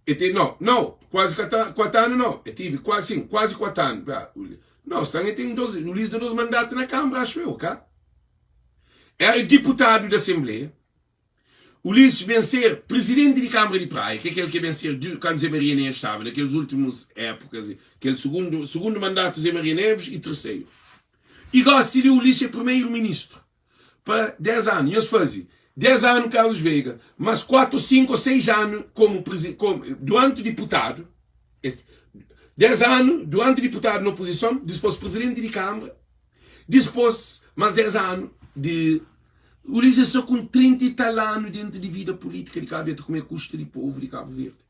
e te, no, no, kuazi 4 anu no, e tive kuazi, sin, kuazi 4 anu. Pera, no, stan e ten dos, Ulisses da dos mandatu na Kanbra, axu eu, ka? Era diputadu di Asenbleia. Ulisses ben ser prizidenti di Kanbra di Praia, ki é kel ki ben ser kantu Zé Maria Neves staba na kelis últimus épukas, kel sugundu sugundu mandatu Zé Maria Neves y terseru. Y gósi li Ulisses é primeru ministru pa 10 anu. Nhos faze 10 anu Carlos Veiga, más 4 ô 5 ô 6 anu komu komu duranti diputadu, 10 anu duranti diputadu na opozison, dispôs prizidenti di Kanbra, dispôs más 10 anu di Ulisses sta ku 30 i tal anu dentu di vida pulitika di Kabu Verdi, ta kume kusta di povu di Kabu Verdi.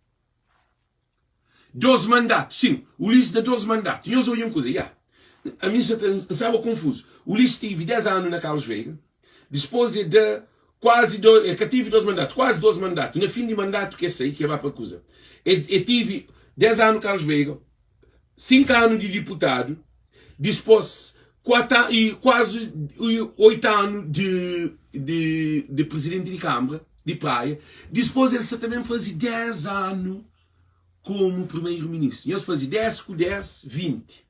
Dos mandatu, sin, Ulisses da dos mandatu. Nhos odja un kuza, ya, ami sa ta, N staba konfuzu. Ulisses tevi 10 anu na Carlos Veiga, dispôs e da kuazi do, e ka tevi dos mandatu, kuazi dos mandatu. Na fin di mandatu ki e sai, ki e ba pa kuza, e, e tevi 10 anu Carlos Veiga, 5 anu di diputadu, dispôs 4 i kuazi 8 anu di di di prizidenti di kanbra di Praia, dispôs el sa ta ben faze 10 anu. komu primeru ministru. Nhos faze 10 ku 10, 20.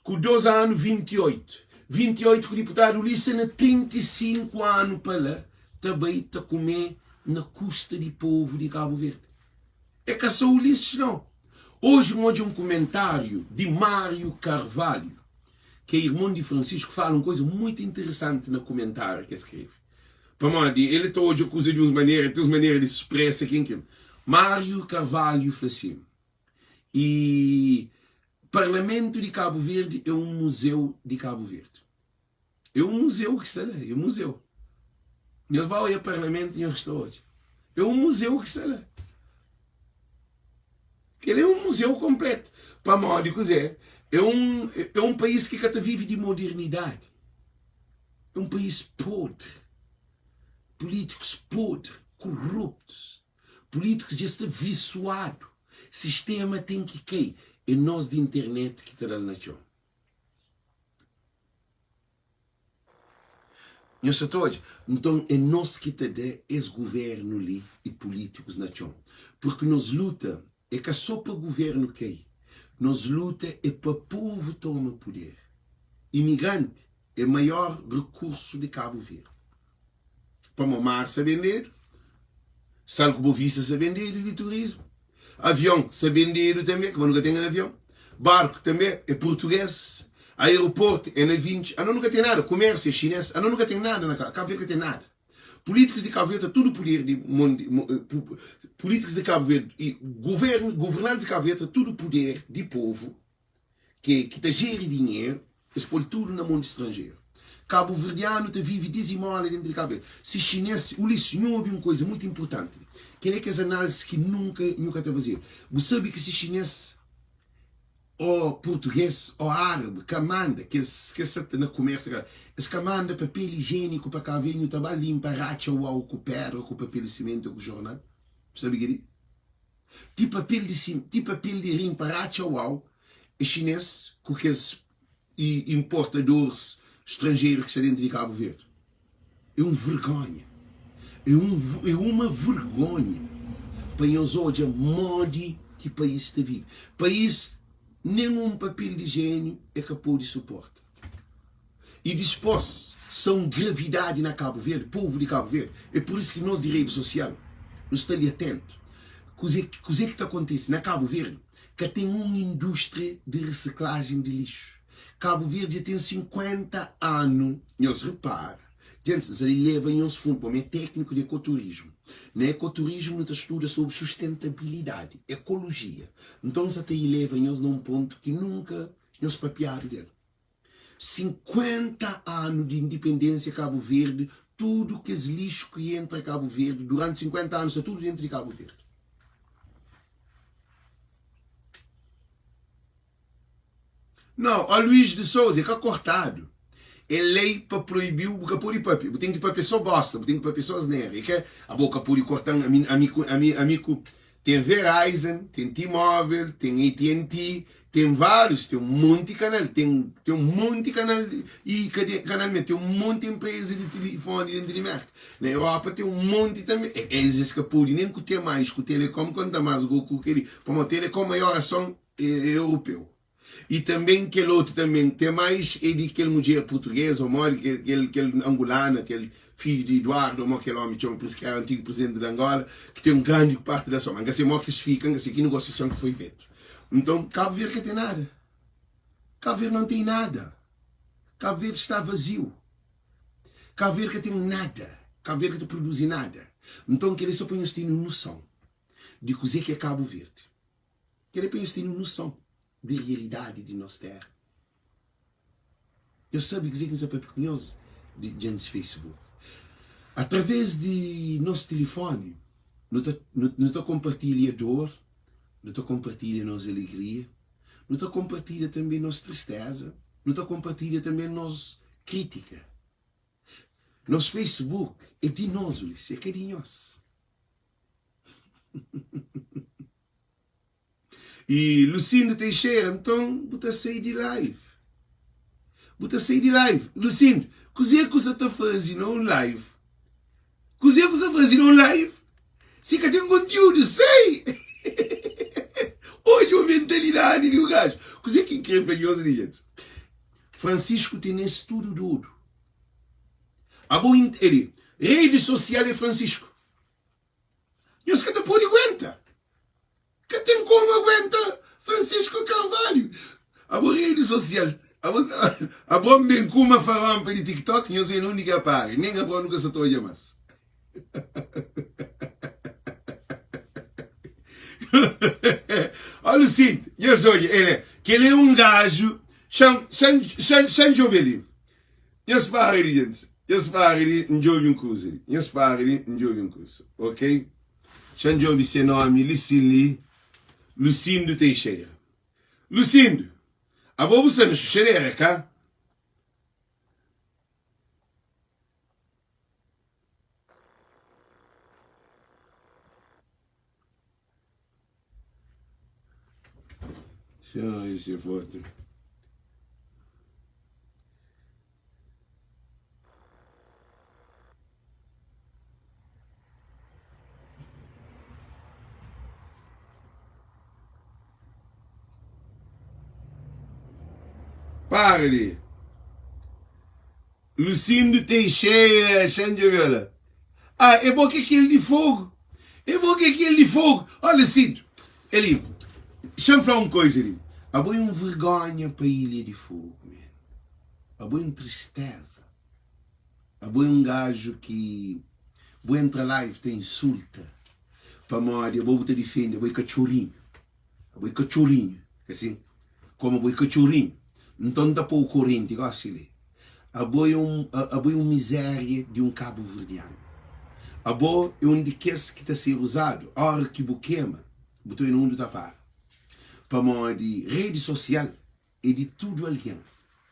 Ku 2 anu, 28. 28 ku diputadu Ulisses na 35 anu pa la ta bai ta kume na kusta di povu di Kabu Verdi. É ka so Ulisses nau. Oji N odja un kumentariu di Mário Carvalho, ki é irmon di Francisco, fala un kuza muitu interesanti na kumentariu ki el skrebe. Pamodi el ta odja kuza di uns manera, el ten uns manera di spresa ki é inkrivel. Mário Carvalho fla si, E Parlamentu di Kabu Verdi é un muzeu di Kabu Verdi. É un muzeu ki sta la, é un muzeu. Nhos ba odja Parlamentu, nhos ta odja. É un muzeu ki sta la. Kel é un muzeu konpletu. Pamodi kuzê? É un, é un país ki ka ta vive di modernidadi. É un país podri. Pulítikus podri, koruptus. Pulítikus dja sta visuadu. Sistéma ten ki kai. É nos di internet ki ta da-l na txon. Nhos sa ta odja? Nton é nos ki ta da es guvérnu li i pulítikus na txon. Purki nos luta é ka so pa guvérnu kai. Nos luta é pa povu toma puder. Imigranti é maior rekursu di Kabu Verdi. Pamo mar sa bendedu, sal ku bovista sa bendedu di turismu, avion sa bendedu tanbe, kama nu ka ten avion, barku tanbe é purtuges, aeroportu é na 20, ano nu ka ten nada, kumersiu é xines, ano nu ka ten nada na Kabu Verdi ka ten nada. Pulitikus di Kabu Verdi ta tudu puder di mon di pulitikus di Kabu Verdi i guvernu guvernantis di Kabu Verdi ta tudu puder di povu. Ke ki ta jeri dinheru, es poi tudu na mon di stranjeru. Kabuverdianu ta vive dizimola dentu di Kabu Verdi. Si xines, Ulisses, nhu obi un koiza mutu inpurtanti li. Kel é kes analisi ki nunka nhu ka ta fazedu. Bu sabe ki si xines o purtuges o árabi ka manda kes kes sa ta na kumersu ka, es ka manda papel ijieniku pa Kabu Verdi, nhu ta ba linpa ratxa uau ku pedra, ku papel di simentu o ku jornal. Bu sabe kel li? Ti papel di sim, ti papel di rim pa ratxa uau é xinês ku kes i importadores stranjeru ki sta dentu di Kabu Verdi. É un vergonha. É un é uma vergonha pa nhos odja modi ki país ta vive. País nen un papel di jéniu é ka pode suporta. I dispos sa un gravidadi na Kabu Verdi, povu di Kabu Verdi. É pur isu ki nos di redi sosial nu sta li atentu. Kuze kuze ki ta kontise na Kabu Verdi? Ka ten un industria di risiklajen di lixu. Kabu Verdi dja ten 50 anu, nhos repara, dja N sa li leba nhos fundu, pamodi mi é tekniku di ekoturismu. Na ekoturismu nu ta studa sobri sustentabilidadi, ekolojia. Nton N sa ta ileva nhos na un pontu ki nunka nhos papiadu del. 50 anu di indipendênsia Kabu Verdi, tudu kes lixu ki entra Kabu Verdi duranti 50 anu sta tudu dentu di Kabu Verdi. Nau, ó Luís de Souza, é ka kortadu. É lei pa proibiu, bu ka pode papia, bu ten ki papia só bosta, bu ten ki papia só asnera. É ka, abo ka pode kortan, ami, ami, ami, ami ku Ten Verizon, ten T-Mobile, ten AT&T, ten várius, ten un monti kanal, ten ten un monti kanal i kade kanal mé, ten un monti enpreza di tilifoni dentu di Merka. Na Europa ten un monti tanbe. E es es ka pode nen ku T-mais, ku Telecom, konta más go ku kel-li, pamodi Telecom maior ason é europeu. I tanben kel otu tanben ten mais é di kel mudjer purtuguês ô modi kel kel kel angulana kel fidju di Eduardo ô mo kel omi txoma pris ki era antigu prizidenti di Angola ki ten un grandi parti da soma nka se mo ki es fika nka se ki negosiason ki foi fetu nton Kabu Verdi ka ten nada Kabu Verdi não tem nada Kabu Verdi sta vaziu Kabu Verdi ka ten nada Kabu Verdi ka ta produzi nada nton kel-li so pa nhos tene noson di kuzê ki é Kabu Verdi. Kel-li pa nhos tene un noson di rialidadi di nos téra. Nhos sabe kuzê ki N sta pâpia ku nhos di djantis Facebook. Através di nos tilifóni, nu ta nu ta konpartilha dor, nu ta konpartilha nos alegria, nu ta konpartilha tanbê nos tristéza, nu ta konpartilha tanbê nos krítika. Nos Facebook é di nos, Ulisses, é ka di nhos. E Lucindo Teixeira, nton bu ta sai di live. Bu ta sai di live. Lucindo, kuzê ku sa ta faze na un live? Kuzê ku sa faze na un live? Si ka ten kontiúdu, sai! Odja o mentalidadi di un gajo. Kuzê ki N krê fla nhos li, gentis? Francisco tene-s tudu dodu. Abo, el, redi sosial é Francisco. Nhos ka ta pode aguenta. Ka ten komu aguenta Francisco Carvalho. Abo redi sosial, abo, abo ben kuma faronpa di TikTok, nhos é undi ki apara. Nen abo nu ka sa ta odja mas. Olha o seguinte, nhos odja, ele, kel é un gaju, xan, xan, xan, xan djobe li. Nhos para li, gentis. Nhos para li, N djobe un kuza li. Nhos para li, N djobe un kuza. Ok? Xa N djobe se nomi li sin li, Lucindo Teixeira. Lucindo, abo bu sta na xuxadera, ka? Xa N odja se fotu. Para li. Lucindo Teixeira, Xande Viola. Ah, é bom que aquele de fogo. É bom que aquele de fogo. Olha, Lucindo, ele, deixa-me falar uma coisa ali. A boi um vergonha para a Ilha de Fogo, man. A boi um tristeza. Abo é un gajo ki bu entra live ta insulta pamodi abo bu ta difende abo é katxorinhu abo é katxorinhu asin komu abo é katxorinhu nton nta pou korenti gosi li abo é un abo é un mizeria di un kabuverdianu abo é un di kes ki ta ser uzadu ora ki bu kema bu ta oi na undu ta para pamodi redi sosial é di tudu algen.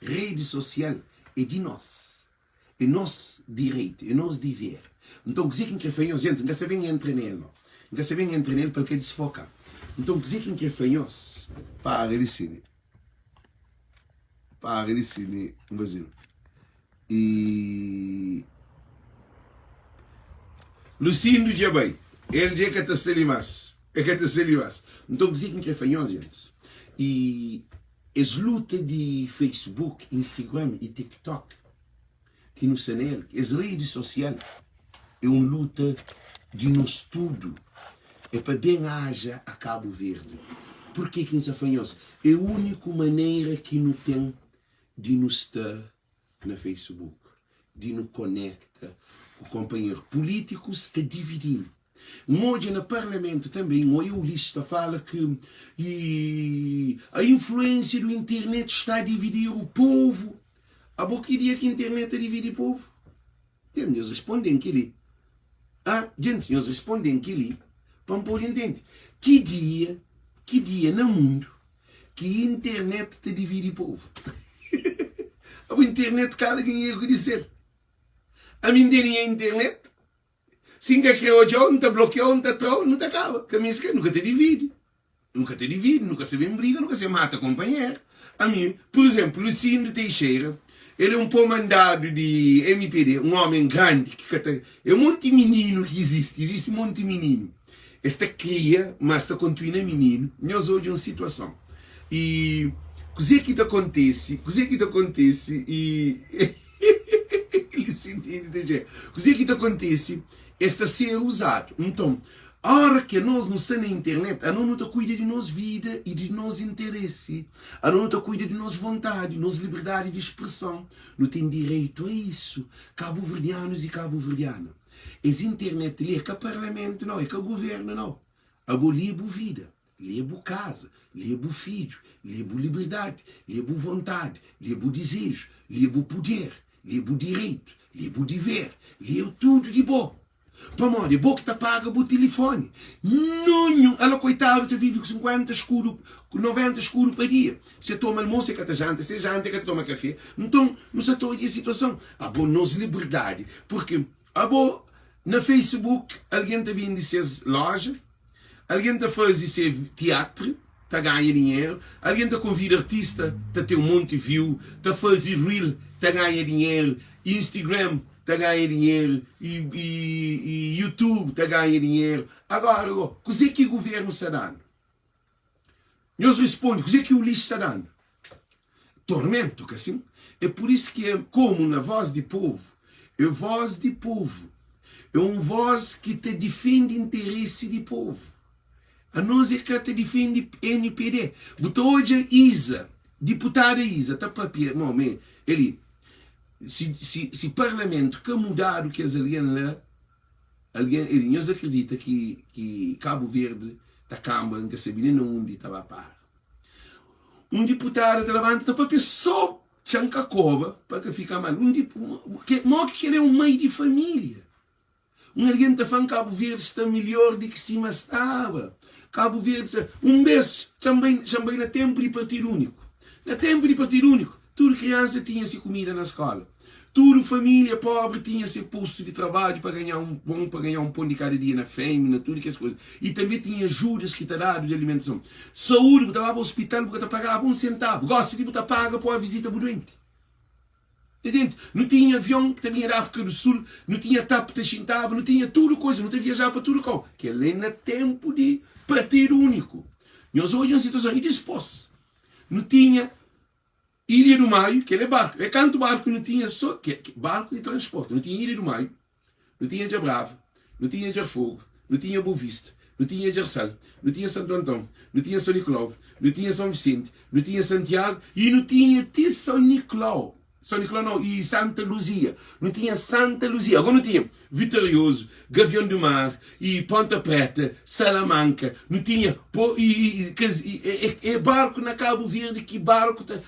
Redi sosial é di nos. É nos direitu, é nos diver. Nton, kuzê ki N krê fla nhos? Gentis, N ka sta ben entra na el, nau. N ka sta ben entra na el pa el ka disfoka-m. Nton, kuzê ki N krê fla nhos? Para di sini. Para di sini. N faze-l. E Lucindu dja bai. El dja ka ta sta li más. El ka ta sta li más. Nton, kuzê ki N krê fla nhos, gentis? E es luta di Facebook, Instagram i TikTok ki nu sta na el, es redi sosial, é un luta di nos tudu. É pa ben aja a Kabu Verdi. Purkê ki N sta fla nhos? É úniku manera ki nu ten di nu sta na Facebook di nu konekta ku konpanheru. Pulitikus ta dividinu. N odja na parlamentu tanbe, N oia Ulisses ta fala ki i a influensia du internet sta a dividir o povu. Abo ki dia ki internet ta dividi povu? Dja nhos responde-m kel-li. Ah, djentis, nhos responde-m kel-li pa N pode ntende. Ki dia, ki dia na mundu ki internet ta dividi povu? Abo internet kada kenha ku di sel. Ami N tene nha internet, si N ka kre odja-u, N ta blokia-u, N ta tra-u, nu ta kaba. Ka mi nu ka ta dividi. Nu ka ta dividi, nu ka sa ben briga, nu ka sa mata konpanheru. Ami, pur izénplu, Lucindo Teixeira, el é un pô mandadu di MPD, un ómen grandi ki ka ta. É un monti mininu ki izisti, izisti un monti mininu. Es ta kria, mas ta kontinua mininu. Nhos odja un situason. I kuzê ki ta kontise? Kuzê ki ta kontise? I Lucindo Teixeira, kuzê ki ta kontise? Es ta ser uzadu. Nton, óra ki anos nu sta na internet, anos nu ta kuida di nos vida i di nos interesi. Anos nu ta kuida di nos vontadi, nos liberdadi di spreson. Nu ten direitu a isu. Kabuverdianus i kabuverdiana, es internet li é ka parlamentu nau, é ka guvernu nau. Abo li é bu vida. Li é bu kaza, li é bu fidju, li é bu liberdadi, li é bu vontadi, li é bu dizeju, li é bu puder, li é bu direitu, li é bu diver, li é tudu di bo. Pamodi é bo ki ta paga bu tilifoni. Nunhun! Ala koitadu ta vive ku 50 skudu, ku 90 skudu pa dia. Se toma almosu e ka ta janta, se janta e ka ta toma kafe. Nton, nu sa ta odja es situason. Abo nos liberdadi, purki abo na Facebook algen ta bende ses loja, Algen ta faze se tiatru, ta ganha dinheru, algen ta konvida artista, ta ten un monti view, ta faze reel, ta ganha dinheru, Instagram ta ganha dinheru, i YouTube ta ganha dinheru. Agora go, kuzê ki guvernu sta danu? Nhos responde, Kuzê ki Ulis sta da-nu? Tormentu, ka sin? É pur isu ki é komu na vós di povu, é vós di povu, é un vós ki ta difende interesi di povu. Anos é ka ta difende NPD. Bu ta odja Iza, diputada Iza ta papia, mo me, el li, si, si, si parlamentu ka mudadu kes algen la, algen, el li, nhos akredita ki, ki Kabu Verdi ta kanba, N ka sabe nen na undi ta ba para. Un diputada ta labanta ta papia so txan ka koba pa ka fika mal. Un dip, mo ki kel é un mai di familia. Un algen ta fla-m Kabu Verdi sta milhor di ki sima staba. Kabu Verdi sta. Un bes, txa-m bai, txa-m bai na tenpu di Partidu Úniku. Na tenpu di Partidu Úniku, tudu kriansa tinha se kumida na skóla. Tudu família póbri tinha se postu di trabadju pa ganhá un pon, pa ganhá un pon di kada dia na fêmia, na tudu kes kuza. I tanbê tinha ajudas ki ta dadu di alimentason. Saúdi, bu ta baba ospital, bu ka ta pagaba un sentavu. Gósi li bu ta paga pa ba vizita bu duenti. Nha jenti, nu tinha avion ki ta binha di Áfrika du Sul, nu tinha TAP ta xintaba, nu tinha tudu kuza, nu ta viajaba pa tudu kau. Kel-li é na ténpu di Partidu Úniku. Nhos odja un situason. I dispôs, nu tinha Ilha du Maio, kel-li é barku. É kantu barku nu tinha sô ke, barku di transporti. Nu tinha Ilha du Maio, nu tinha Djabrava, nu tinha Djarfogu, nu tinha Bovista, nu tinha Djarsal, nu tinha Santu Anton, nu tinha São Nicolau, nu tinha São Vicente, nu tinha Santiagu y nu tinha ti São Nicolau, São Nicolau nau, y Santa Luzia. Nu tinha Santa Luzia. Agora nu tinha Vitorioso, Gavião do Mar y Ponta Preta, Salamanca, nu tinha po y y kes y é é barku na Kabu Verdi ki barku ta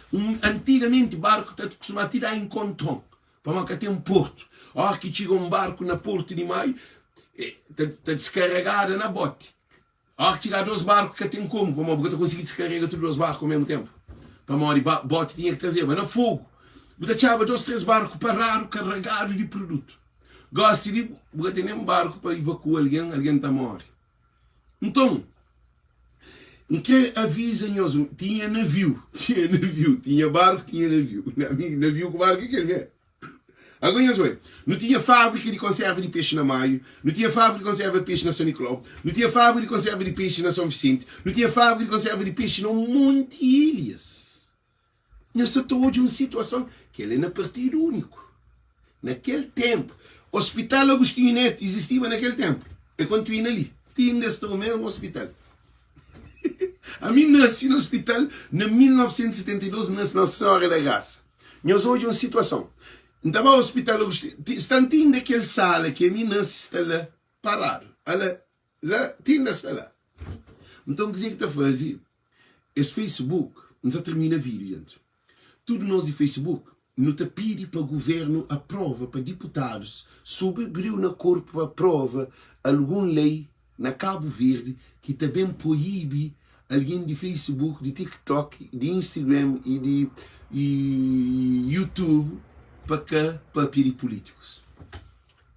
antigamenti barku ta kustumaba ti da enkontron. Pamodi ka ten portu. Óras ki txiga un barku na portu di Maio, ta ta diskaregada na boti. Óras ki txiga dos barku ka ten komu, pamodi bu ka ta konsigi diskarega tudu dos barku omésmu ténpu. Pamodi boti tinha ki trazeba na fogu. Bu ta txaba dos, três barku paradu, karegadu di produtu. Gósi li bu ka ten nen barku pa ivakua algen, algen ta móre. Nton, N krê aviza nhos, tinha naviu, tinha naviu, tinha barku, tinha naviu. Naviu ku barku é kel mê. Agora nhos oi, nu tinha fábrika di konserva di pexi na Maio, nu tinha fábrika di konserva di pexi na São Nicolau, nu tinha fábrika di konserva di pexi na São Vicente, nu tinha fábrika di konserva di pexi na un monti ilhas. Nhos sa ta odja un situason, kel é na Partidu Úniku. Na kel ténpu, Ospital Agostinho Neto izistiba na kel ténpu. É kontinua li. Ti inda es sta o mesmu ospital. Ami N nase na ospital na 1972, N nase Nossa Senhora da Graça. Nhos odja un situason. N ta ba Ospital Agostinho, sta ti inda kel sala ki ami nase sta la paradu. Ala la, ti inda sta la. Nton kuzê ki ta faze? Es Facebook, N sa termina video gente. Tudu nos di Facebook nu ta pidi pa governo aprova pa diputadus subi briu na korpu pa aprova algun lei na Cabo Verde ki ta ben proibi algen di Facebook, di TikTok, di Instagram y di YouTube pa ka papia di pulitikus.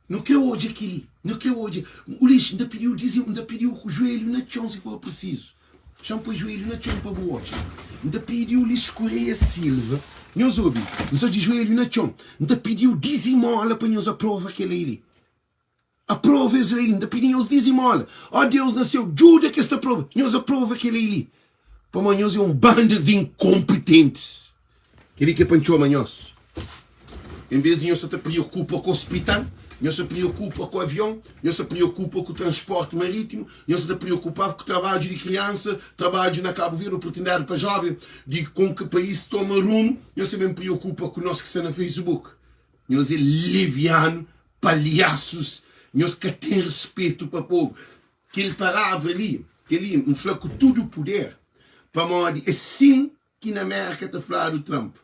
Nu kre odja kel-li. Nu kre odja. Ulisses, N ta pidi-u dizi, N ta pidi-u ku juelhu na txon si for prisizu. Xa-m poi juelhu na txon pa bu odja. N ta pidi Ulisses Correia Silva, nhos obi, N sta di juelhu na txon, N ta pidi-u dizimola pa nhos aprova kel lei li. Aprova es lei li. N ta pidi nhos dizimola. Ó Deus na séu, djuda kes ta aprova. Nhos aprova kel lei li. Pamodi nhos é un bandas di inkonpitentis. Kel-li ki é pa N txoma nhos. Envês di nhos sa ta preokupa ku ospital, nhos sa preokupa ku avion, nhos sa preokupa ku transporti marítimu, nhos sa ta preokupa ku trabadju di kriansa, trabadju na Kabu Verdi, oportunidadi pa jóven di kon ki país toma rumu, nhos ta ben preokupa ku nos ki sta na Facebook. Nhos é levianu, palhasus, nhos ka ten respetu pa povu. Kel palavra li, kel-li, N fla ku tudu puder, pamodi é sin ki na Mérka ta fladu Trump.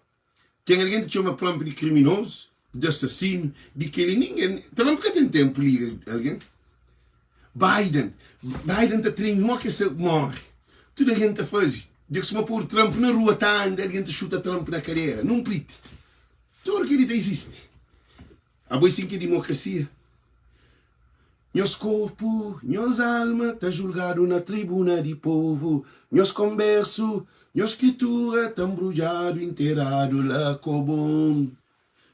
Ten algen ta txoma Trump di kriminozu, di asasinu, di kel-li. Ningen, Trump ka ten ténpu liga algen. Biden, Biden ta treme mó ki se móre. Tudu algen ta faze. Dja ki suma podu Trump na rua ta anda, algen ta xuta Trump na kadera, nun priti. Tudu kel-li ta izisti. Abo é sin ki é dimokrasia? Nhos korpu, nhos alma ta julgadu na tribuna di povu, nhos konbersu, nhos skritura ta nbrudjadu i nteradu la kobon.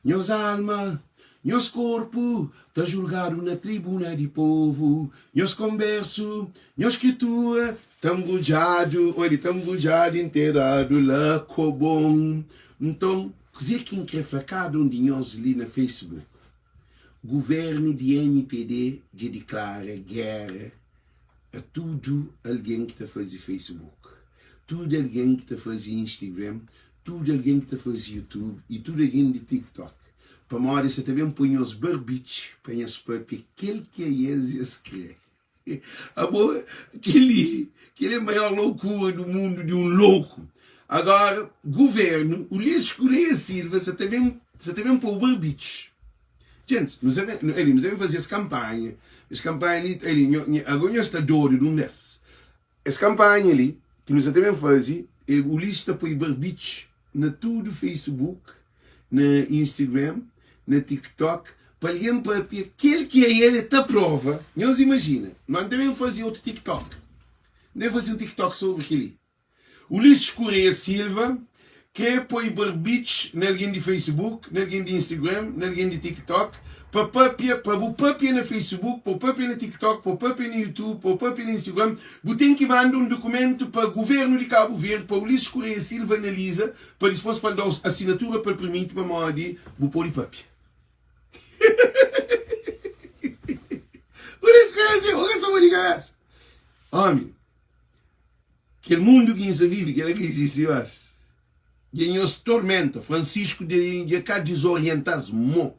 Nhos alma, nhos korpu ta julgadu na tribuna di povu, nhos konbersu, nhos skritura ta. Ta nbrudjadu, oi, ta nbrudjadu interadu la kobon. Nton, kuzê ki N krê fla kada un di nhos li na Facebook? Guvernu di mpd dja diklara géra a tudu algen ki ta faze Facebook, tudu algen ki ta faze Instagram, tudu algen ki ta faze YouTube i tudu algen di TikTok. Pamodi es sa ta ben poi nhos barbitxi pa nhos papia kel ki aes es krê. Abo, kel-li, kel-li é maior loucura do mundo di un louco. Agora, governo, Ulisses Correia Silva sa ta ben, sa ta ben pô-u barbitxi. Gents, nu sa ben, ali, nu ta ben faze es kampanha, es kampanha li, ali, nho, nho, agora nho sta dodu di un bes. Es kampanha li, ki nu sa ta ben faze, é Ulisses ta poi barbitxi na tudu Facebook, na Instagram, na TikTok, pa algen papia kel ki é el, el ta prova. Nhos imajina, ma N ta ben faze otu TikTok. N ta ben faze un TikTok sobri kel-li. Ulisses Correia Silva krê poi barbitx na algen di Facebook, na algen di Instagram, na algen di TikTok, pa papia, pa bu papia na Facebook, pa bu papia na TikTok, pa bu papia na YouTube, pa bu papia na Instagram, bu ten ki manda un dukumentu pa Guvernu di Kabu Verdi, pa Ulisses Correia Silva analiza, Pa dispôs pa el da-u asinatura pa el permiti pamodi bu pode papia. Bu diskonhese, bu ka sabe di kabesa. Omi, kel mundu ki N sta vive, kel-la ka izisti más. Dja nhos tormenta, Francisco dja ka dizorienta-s mo.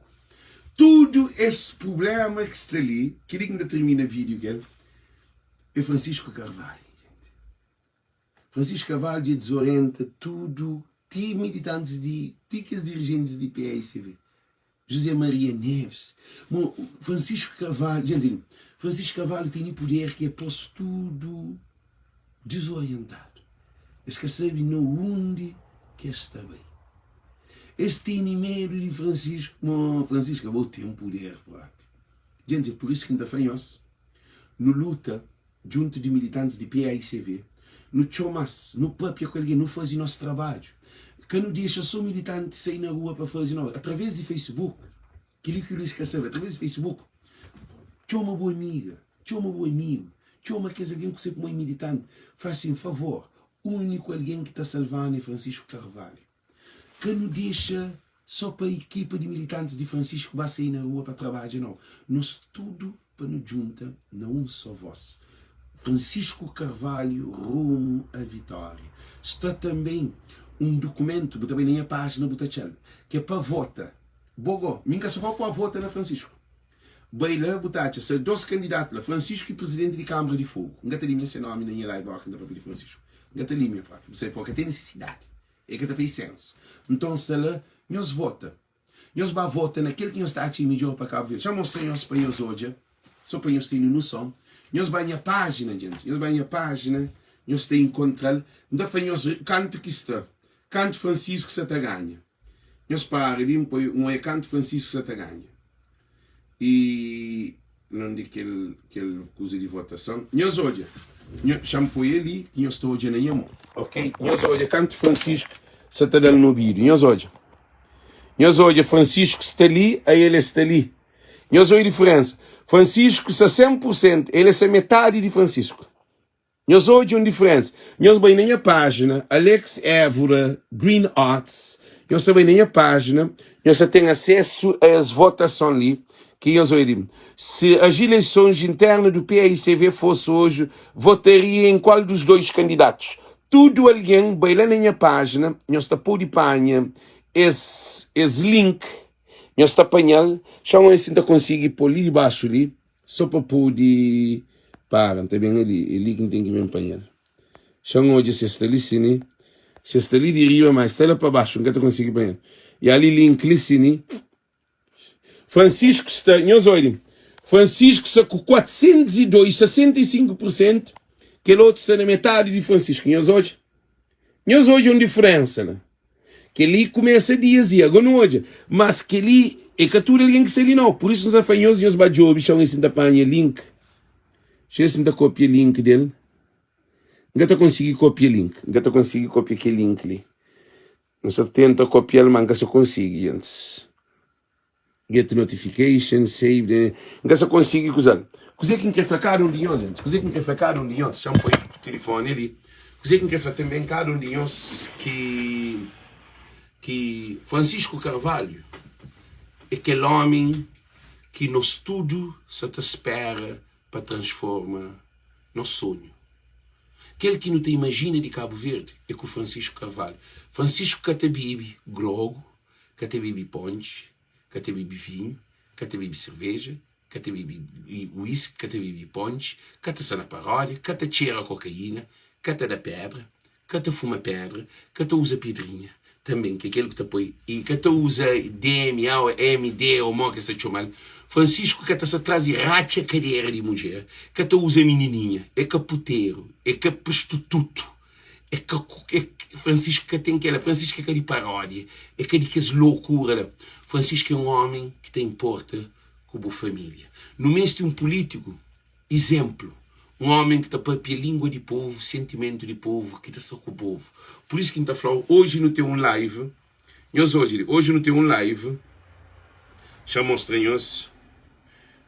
Tudu es prubléma ki sta li, kel-li ki N ta tirmina vídiu ku el, é Francisco Carvalho. Francisco Carvalho dja dizorienta tudu ti militantis di ti kes dirijentis di paicv. José Maria Neves, mo Francisco Carvalho, dja Francisco Carvalho tene puder ki e pos tudu dizorientadu. Es ka sabe na undi ki es sta bai. Es tene medu di Francisco, mo Francisco abo ten puder propi. Dja pur isu ki N ta fla nhos, nu luta djuntu di militantis di paicv, nu txoma-s, nu papia ku algen, nu faze nos trabadju. Ka nu dexa so militanti sai na rua pa faze no. Através di Facebook, kel-li ki Luís ka sabe, através di Facebook, txoma bu amiga, txoma bu amigu, txoma kes algen ku se kumó é militanti, fla asin, favor, úniku algen ki ta salva-nu é Francisco Carvalho. Ka nu dexa só pa ekipa di militantis di Francisco ba sai na rua pa trabadja nau. Nos tudu pa nu djunta na un só vós. Francisco Carvalho rumu a vitória. Sta tanbem un dukumentu, bu ta bai na nha pájina bu ta atxa-l, ki é pa vota. Bo go, mi N ka sa pa pua vota na Francisco. Bai la bu ta atxa sta dos kandidatu la, Francisco i prizidenti di Kâmara di Fogu. N ka ta limia se nomi na nha live óras ki N ta papia di Francisco. N ka ta limia propi, bu sabe pua ka ten nisisidadi. E ka ta fai sensu. Nton sta la, nhos vota. Nhos ba vota na kel ki nhos ta atxa é midjor pa Kabu Verdi. Xa mostra nhos pa nhos odja, so pa nhos tene nuson. Nhos ba nha pajina, djenti. Nhos ba nha pajina, nhos ta inkontral. N ta fla nhos kantu ki sta, kantu Francisco sa ta ganha. Nhos para li, N poi, N oia kantu Francisco sa ta ganha. I nonde kel kel kuza di votason. Nhos odja, nho, xa-m poi el li ki nhos ta odja na nha mon. Ok, nhos odja kantu Francisco sa ta da-l na obidu. Nhos odja. Nhos odja, Francisco sta li, a el sta li. Nhos odja diferensa. Francisco sta 100 pur sentu, el sta metadi di Francisco. Nhos odja un diferensa. Nhos bai na nha pájina Alex Évora Green Arts, nhos ta bai na nha pájina, nhos ta ten asesu a es votason li, ki nhos odja li. Se as eleições internas do PAICV fosse hoje, votaria em qual dos dois candidatos? Tudu algen bai la na nha pájina, nhos ta pode panha es es link, nhos ta panha-l. Xa un si N ta konsigi pô li dibaxu li. So pa pudi para, N ta ben ali, é li ki N ten ki ben panha-l. Xa-m odja si es sta li sini, si es sta li di riba, ma es sta la pa baxu, N ka ta konsigi panha-l. I ali link li sini. Francisco sta, nhos odja, Francisco sta ku 402, 65 pur sentu, kel otu sta na metadi di Francisco, nhos odja. Nhos odja un diferensa la. Kel-li kumesa dias i ago nu odja. Mas kel-li é ka tudu algen ki sta li nau. Pur isu N sta fla nhos, nhos ba djobe xa un si N ta panha link. Xa si N ta kopia link del. N ka ta konsigi kopia link. N ka ta konsigi kopia kel link li. N sta tenta kopia-l ma N ka sta konsigi, gentis. Get notification, save the. N ka sa konsigi kuzal. Kuzê ki N kre fla kada un di nhos, gentis? Kuzê ki N kre fla kada un di nhos? Xa-m poi tilifoni li. Kuzê ki N kre fla tanben kada un di nhos ki ki Francisco Carvalho é kel ómi ki nos tudu sa ta spera pa transforma nos sonhu. Kel ki nu ta imajina di Kabu Verdi é ku Francisco Carvalho. Francisco ka ta bebe grogu, ka ta bebe ponche, ka ta bebe vinhu, ka ta bebe serveja, ka ta bebe whisky, ka ta bebe ponche, ka ta sta na paródia, ka ta txera kokaína, ka ta da pedra, ka ta fuma pedra, ka ta uza pedrinha, tanben ki é kel ki ta poi, i ka ta uza DMA ô MD ô mo ki es ta txoma-l. Francisco ka ta sta tras di ratxa kadera di mudjer, ka ta uza minininha, é ka puteru, é ka prostitutu. É ka é Francisco ka ten kela Francisco é ka di paródia é ka di kes lokura la Francisco é un ómi ki ta inporta ku bu família Nu meste un pulítiku izénplu un ómi ki ta pâpia língua di povu sentimentu di povu ki ta sta ku povu Pur isu ki N ta fla-u oji nu ten un live Nhos odja li oji nu ten un live Xa N mostra nhos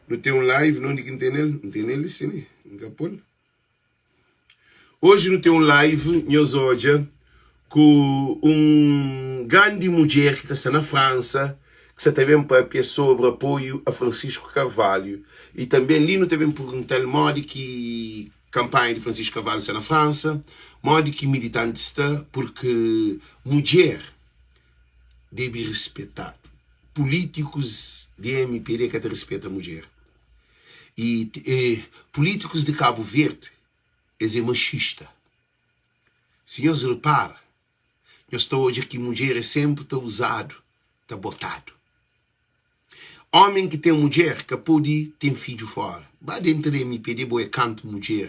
Nu ten un live na undi ki N tene-l N tene-l li si N ka pô-l. Oji nu ten un live, nhos odja, ku un grandi mudjer ki ta sta na Fransa, ki sa ta ben papia sobri apoiu a Francisco Carvalho. I tanben li nu ta ben pergunta-l modi ki kanpanha di Francisco Carvalho sta na Fransa, modi ki militantis sta, purki mudjer debe rispetadu. Pulítikus di mpd ka ta rispeta mudjer. E pulítikus di Kabu Verdi es é maxista. Si nhos repara, nhos ta odja ki mudjer é senpri ta uzadu, ta botadu. Ómi ki ten mudjer ka pode ten fidju fóra. Ba déntu di mpd bo é kantu mudjer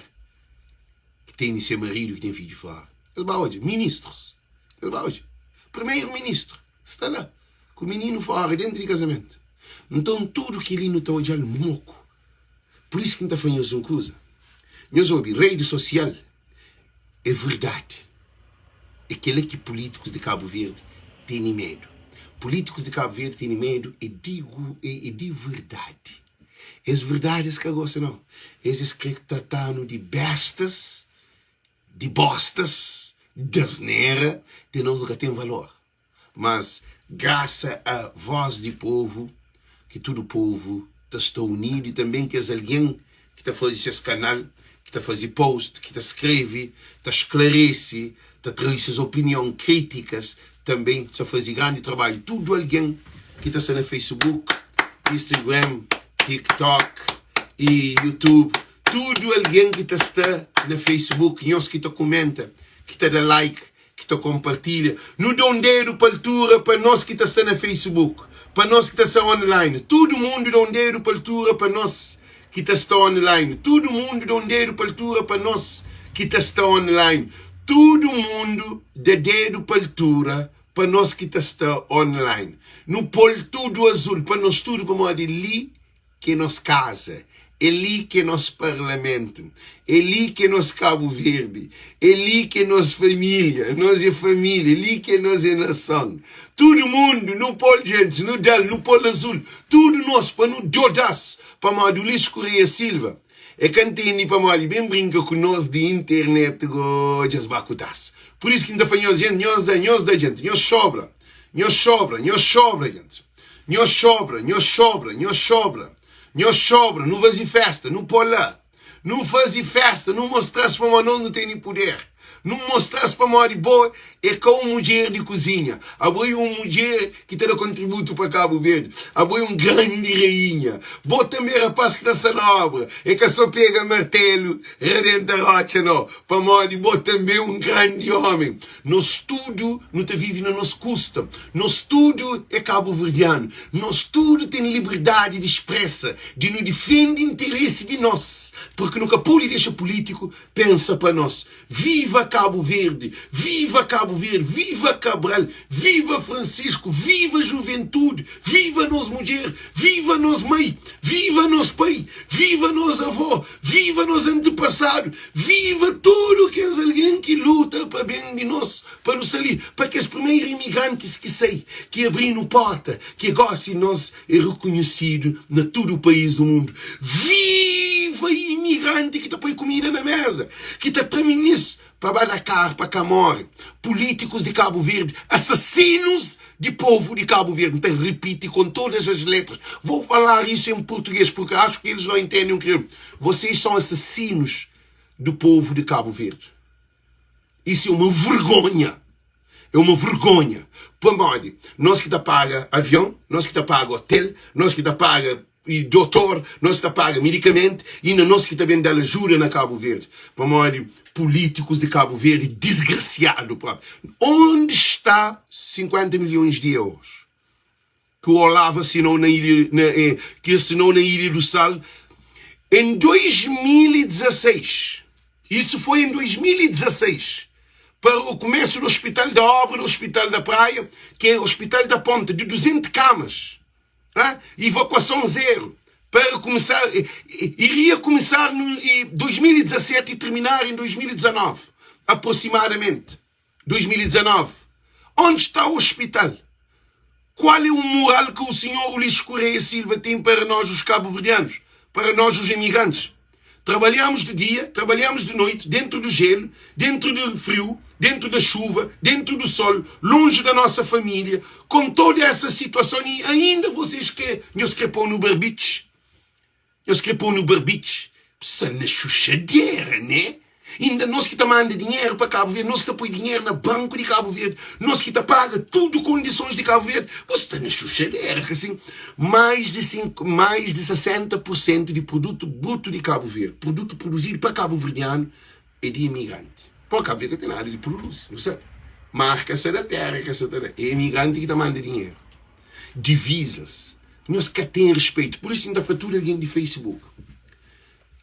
ki tene se maridu ki ten fidju fóra. Nhos ba odja ministrus, nhos ba odja primeru ministru sta la ku mininu fóra déntu di kazamentu. Nton tudu kel-li nu ta odja-l moku. Pur isu ki N ta fla nhos un kuza, nhos obi, redi sosial é verdadi. É kel-la ki pulítikus di Kabu Verdi tene medu. Pulítikus di Kabu Verdi tene medu é di é di verdadi. Es verdadi es ka gosta nau. Es es kre trata-nu di béstas, di bóstas, di asnera, di nos nu ka ten valor. Mas grasa a voz di povu ki tudu povu ta sta unidu i tanben kes algen ki ta faze ses kanal, ki ta faze post, ki ta skreve, ta sklarese, ta traze ses opinion, kritikas, tanben sa faze grandi trabadju. Tudu algen ki ta sta na Facebook, Instagram, TikTok i YouTube, tudu algen ki ta sta na Facebook, nhos ki ta kumenta, ki ta da like, ki ta konpartilha. Nu da un dedu pa altura pa nos ki ta sta na Facebook, pa nos ki ta sta online. Tudu mundu da un dedu pa altura pa nos ki ta sta online. Tudu mundu da un dedu pa altura pa nos ki ta sta online. Tudu mundu da dedu pa altura pa nos ki ta sta online. Nu pô-l tudu azul pa nos tudu pamodi li ki é nos kaza, é li ki é nos parlamentu, é li ki é nos Kabu Verdi, é li ki é nos família, nos é família, é li ki é nos é nason. Tudu mundu, nu pô-l gentis, nu da-l, nu pô-l azul, tudu nos pa nu djoda-s, pamodi Ulisses Correia Silva é ka ntende pamodi ben brinka ku nos di internet go dja-s ba ku tas. Pur isu ki N ta fla nhos, gente, nhos da, nhos da, gente, nhos sobra. Nhos sobra, nhos sobra, gente. Nhos sobra, nhos sobra, nhos sobra. Nhos sobra, nu faze festa, nu pô la. Nu faze festa, nu mostra-s pamodi nos nu tene puder. Nu mostra-s pamodi bo é ka un mudjer di kuzinha. Abo é un mudjer ki ta da kontributu pa Kabu Verdi. Abo é un grandi rainha. Bo tanbe, rapaz ki ta sta na obra, é ka so pega martelu, rabenta rotxa, no. Pamodi bo tanbe é un grandi omi. Nos tudu nu ta vive na nos kusta, nos tudu é kabuverdianu, nos tudu ten liberdadi di spresa, di nu difende interesi di nos, purki nu ka pode dexa pulítiku pensa pa nos. Viva Kabu Verdi! Viva Kabu. Cabo Verde, viva Cabral, viva Francisco, viva juventude, viva nos mudjer, viva nos mai, viva nos pai, viva nos avó, viva nos antepassado, viva tudo kes algen ki luta pa ben di nos, pa nu sta li, pa kes primeru imigrantis ki sai, ki abri-nu porta, ki gosi nos é rekonhesidu na tudu país du mundu. Viva imigranti ki ta poi kumida na meza, ki ta tra minis pa ba Dakar pa ka more. Políticos de Cabo Verde, assassinos de povo de Cabo Verde. N ta ripiti com todas as letras. Vou falar isso em português porque acho que eles não entendem o que Vocês são assassinos do povo de Cabo Verde. Isso é uma vergonha. É uma vergonha. Pamodi? Nós ki ta paga avião, nós ki ta paga hotel, nós ki ta paga e dotor, nós ki ta paga medicamento e na nós ki ta ben dal ajuda na Cabo Verde. Pamodi políticos de Cabo Verde desgraciado próprio. Onde está 50 milhões de euros que o Olavo assinou na ilha, na, eh, que assinou na Ilha do Sal em 2016? Isso foi em 2016 para o começo do Hospital da Obra, do Hospital da Praia, que é o Hospital da Ponta, de 200 camas. Hã? Evacuação zero. Para começar, iria começar no 2017 e terminar em 2019, aproximadamente. 2019. Onde está o hospital? Qual é o moral que o senhor Ulisses Correia Silva tem para nós, os cabo-verdianos, para nós, os imigrantes? Trabalhamos de dia, trabalhamos de noite, dentro do gelo, dentro do frio, dentro da chuva, dentro do sol, longe da nossa família, com toda essa situação e ainda vocês que nos querem pôr no barbiche. Nhos kre pô-nu barbitxi? Psa na xuxadera, né? Inda nos ki ta manda dinheru pa Kabu Verdi, nos ki ta poi dinheru na banku di Kabu Verdi, nos ki ta paga tudu kondisons di Kabu Verdi, bu sta na xuxadera, ka sin? Mais di sinku, mais di 60 pur sentu di produtu brutu di Kabu Verdi, produtu produzidu pa kabuverdianu, é di imigranti. Pô, Kabu Verdi ka ten nada di produzi, nu sabe. Mar ka sa da, téra ka sa ta da. É imigranti ki ta manda dinheru. Divisas. Nhos ka ten respeito. Por isso N ta fla tudo algen di Facebook,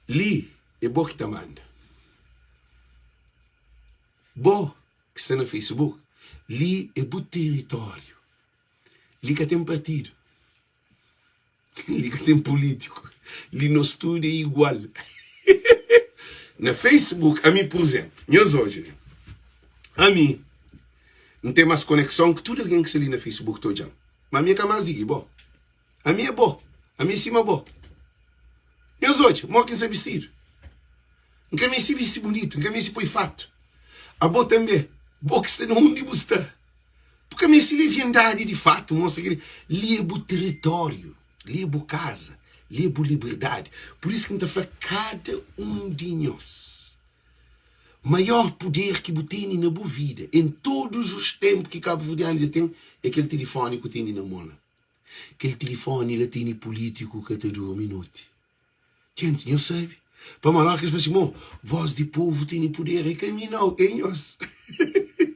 li é bo ki ta manda. Bo ki sta na Facebook, li é bu teritóriu. Li ka ten partidu. Li ka ten pulítiku. Li nos tudu é igual. Na Facebook, ami pur izénplu, nhos odja li, ami N ten más konekson ki tudu algen ki sta li na Facebook ta odja-m. Má ami é ka más di ki bo. Ami é bo. Ami é sima bo. Nhos odja modi ki N sta bistidu. N ka meste bisti bunitu, N ka meste poi fatu. Abo tanbê, bo ki sta na undi bu sta. Bu ka meste leviandadi di fatu mostra kel li é bu teritóriu, li é bu kaza, li é bu liberdadi. Pur isu ki N ta fla kada un di nhos, maior puder ki bu tene na bu vida, en todos os tenpu ki kabuverdianu dja ten, é kel tilifoni ku tene na mon la. Kel tilifoni la tene pulítiku ka ta durmi noti. Kenti, nhos sabe. Pamodi óras ki es fla si, Mo, vós di povu tene puder, é ka mi nau, é nhos.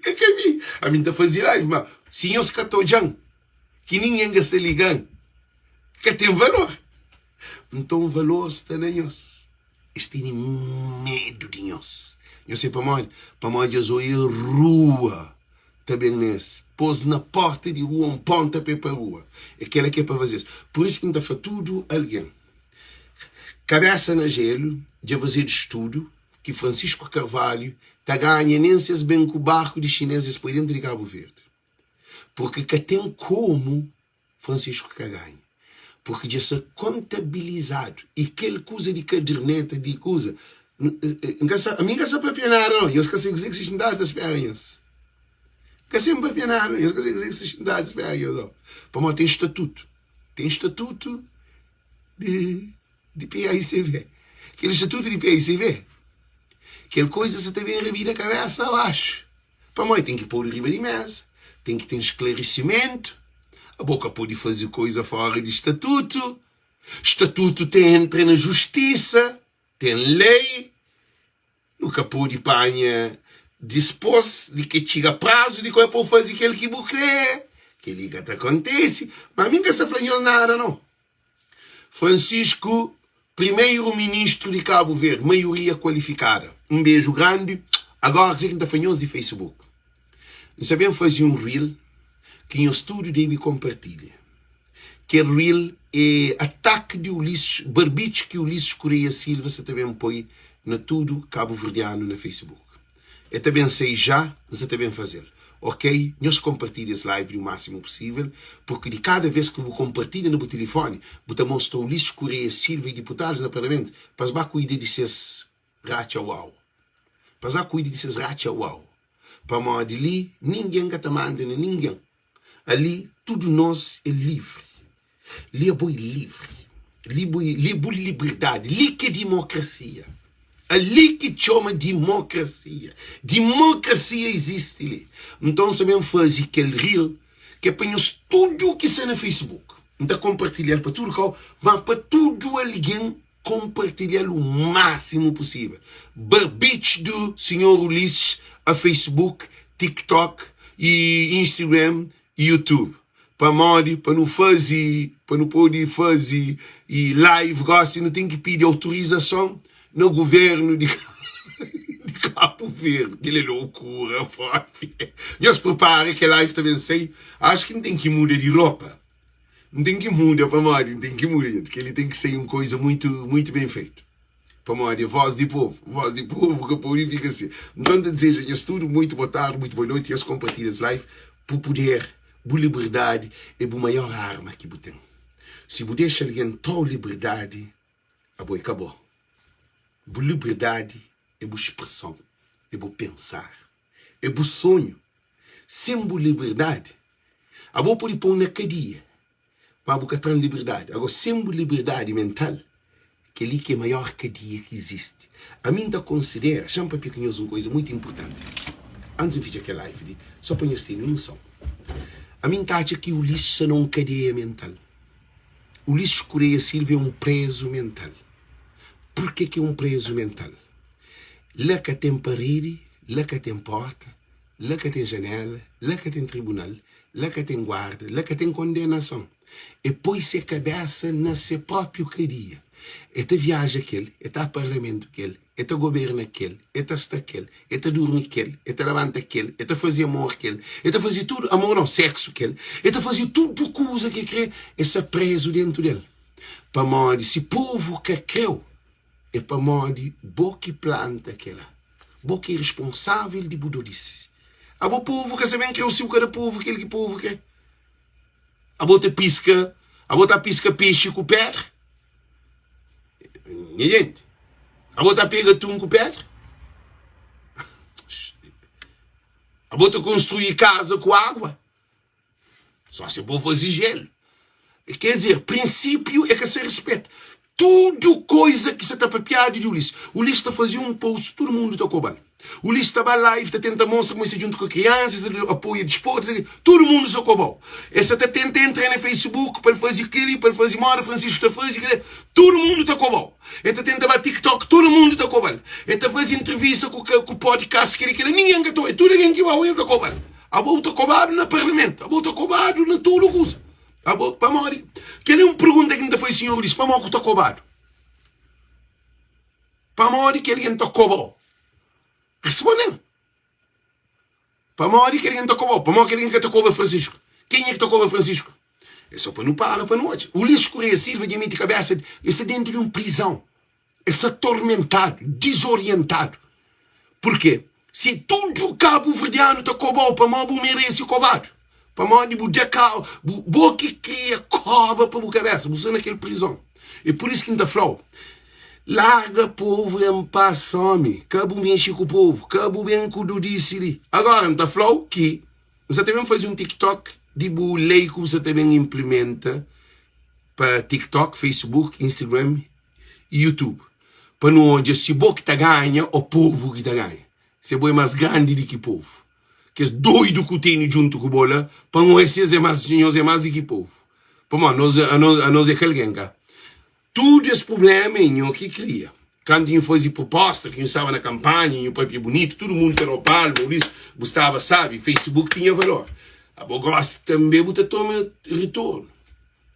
É ka mi. Ami N ta faze live, ma si nhos ka ta odja-m, ki ningen ka sta liga-m, ka ten valor. Nton, valor sta na nhos. Es tene medu di nhos. Nhos sabe pamodi? Pamodi es oia rua ta ben na es, pô-s na pórta di rua un ponta pé pa rua. É kel-la ki é pa faze-s. Pur isu ki N ta fla tudu algen, Kabésa na jélu, dja fazedu studu ki Francisco Carvalho ta ganha nen si es ben ku barku di xinês es poi dentu di Kabu Verdi. Purki ka ten komu Francisco ka ganha. Purki dja sta kontabilizadu i kel kuza di kaderneta di kuza, N ka sa, ami N ka sa papia nada nau, nhos ka sabe kuzê ki sta xintadu ta spera nhos. N ka sen papia nada, nhos ka sabe kuzê ki sta xintadu ta spera nhos nau. Pamodi ten statutu, ten statutu. di di PAICV. Kel estatutu di PAICV, kel koiza sa ta ben rabida kabesa abaxu. Pamodi ten ki podu riba di mesa, ten ki ten sklarisimentu, abo ka pode faze koiza fora di statutu, statutu ta entra na justisa, ten lei. Nu ka pode panha dispôs di ke txiga prazu di koi pa bu faze kel ki bu krê. Kel-li ka ta kontise. Má mi N ka sta fla nhos nada, nau. Francisco, primeiro ministro di Cabo Verde, maioria kualifikada. Un beju grandi. Agora, kuzê ki N ta fla nhos di Facebook? N sa ben faze un reel ki nhos tudu debe konpartilha. Kel reel é ataki di Ulisses, barbitxu ki Ulisses Correia Silva sa ta ben poi na tudu kabuverdianu na Facebook. E ta ben sai já, N sa ta ben faze-l. Ok, nhos konpartilha es live di u másimu pusível, purki di kada vez ki bu konpartilha na bu tilifoni, bu ta mostra Ulisses Correia Silva y diputadus na Parlamentu pa es ba kuida di ses ratxa uau. Pa es ba kuida di ses ratxa uau. Pamodi li ningen ka ta manda na ningen. Ali tudu nos é livri. Li abo é livri. Li bu li bu liberdadi. Li ki é dimokrasia. Ali ki txoma dimokrasia. Dimokrasia izisti li. Nton, N sa ben faze kel reel ki é pa nhos tudu ki sta na Facebook. N ta konpartilha-l pa tudu kau, ma pa tudu algen konpartilha-l u másimu pusível. Barbitx du Sinhor Ulisses a Facebook, TikTok y Instagram y YouTube. Pamodi pa nu faze, pa nu pode faze y live gosi nu ten ki pidi autorizason na guvernu di di Kabu Verdi. Kel é lokura propi. Nhos prepara ke live ta ben sai. Acho ki N ten ki muda di ropa. N ten ki muda pamodi N ten ki muda gente. Kel-li ten ki sai un koiza muitu muitu ben fetu. Pamodi é vós di povu, vós di povu ka pode fika si. Nton N ta dizeja nhos tudu muitu boa tardi, muitu boa noiti. Nhos konpartilha es live. Bu puder, bu liberdadi é bu maior arma ki bu ten. Si bu dexa algen tra-u liberdadi, abo é ka bo. Bu liberdadi é bu spreson, é bu pensar, é bu sonhu. Sen bu liberdadi, abo pode pô-u na kadia, ma bu ka tra-m liberdadi. Agó, sen bu liberdadi mental, kel-li ki é maior kadia ki izisti. Ami N ta konsidera, xa-m papia ku nhos un kuza mutu inpurtanti, antis N fitxa kel live li, sô pa nhos tene noson. Ami N ta atxa ki Ulisses sta na un kadeia mental. Ulisses Correia Silva é un prézu mental. Purke ki é un prézu mental? La ka ten paredi, la ka ten pórta, La ka ten janéla, la ka ten tribunal, la ka ten guarda, la ka ten kondenason. E poi se kabésa na se própiu kadia. E ta viaja ku el, e ta parlamentu ku el, e ta goberna ku el, e ta sta ku el, e ta durmi ku el, e ta labanta ku el, e ta faze amor ku el, e ta faze tudu, amor nau, séksu ku el, e ta faze tudu kuza ki e kre, e sta prézu déntu del. Pamodi si povu ka krê-u, É pamodi bo ki planta kela. Bo ki é responsável di bu dodisi. Abo povu ka sa ben kreu si bu ka da povu kel ki povu kre. Abo ta piska, abo ta piska pexi ku pedra? Nha jenti, abo ta pega atun ku pedra? Abo ta konstrui kaza ku agua? Só se bo faze gelo. Quer dizer, princípio é ka ser respeto. Tudo coisa ki sa ta papiadu di Ulisses. Ulisses ta faze um post, tudo mundo ta cobal. Ulisses ta ba live, ta tenta mostra kuma el sta djuntu ku crianças, ta apoia desporto, tudo mundo sa cobau. El sa ta tenta entra na Facebook pa el faze keli, pa el faze moda Francisco ta faze keli, tudo mundo ta cobau. El ta tenta ba TikTok, tudo mundo ta cobal. El ta faze entrevista ku ku podcast keli keli, ninguém ka ta oi. Tudo alguém ki ba oi el ta cobal. Abo bu ta kobadu na parlamentu, abo bu ta kobadu na tudu kuza. Abo, pamodi? Kel-li é un pergunta ki N ta faze Sinhor Ulisses, pamodi ku ta kobadu? Pamodi ki algen ta koba-u? Responde-m. Pamodi ki algen ta koba-u? Pamodi ki algen ka ta koba Francisco? Kenha ki ta koba Francisco? É só pa nu para pa nu odja. Ulisses Correia Silva dja mete kabesa, el sta dentu di un prizon. El sta tormentadu, dizorientadu. Purkê? Si tudu kabuverdianu ta koba-u pamodi bu merese kobadu, pamodi bu da ka, bu, bo ki kria koba pa bu kabesa, bu sta na kel prizon. É pur isu ki N ta fla-u, larga povu en pas, omi, ka bu mexe ku povu, ka bu ben ku dudisi li. Agora, N ta fla-u ki N sa ta ben faze un TikTok di bu lei ku bu sa ta ben inplimenta pa TikTok, Facebook, Instagram i YouTube pa nu odja si bo ki ta ganha o povu ki ta ganha. Se bo é mas grandi di ki povu. Kes doidu ku tene djuntu ku bo la, pa N odja si es é mas, nhos é mas di ki povu. Pamodi nos, anos, anos é ka algen ka. Tudu es prublema é nho ki kria. Kantu nhu faze proposta, ki nhu staba na kanpanha, nhu papia bunitu, tudu mundu ta dau palma, Ulisses, bu staba sabi, Facebook tinha valor. Abo gosi tanbe bu ta toma ritornu.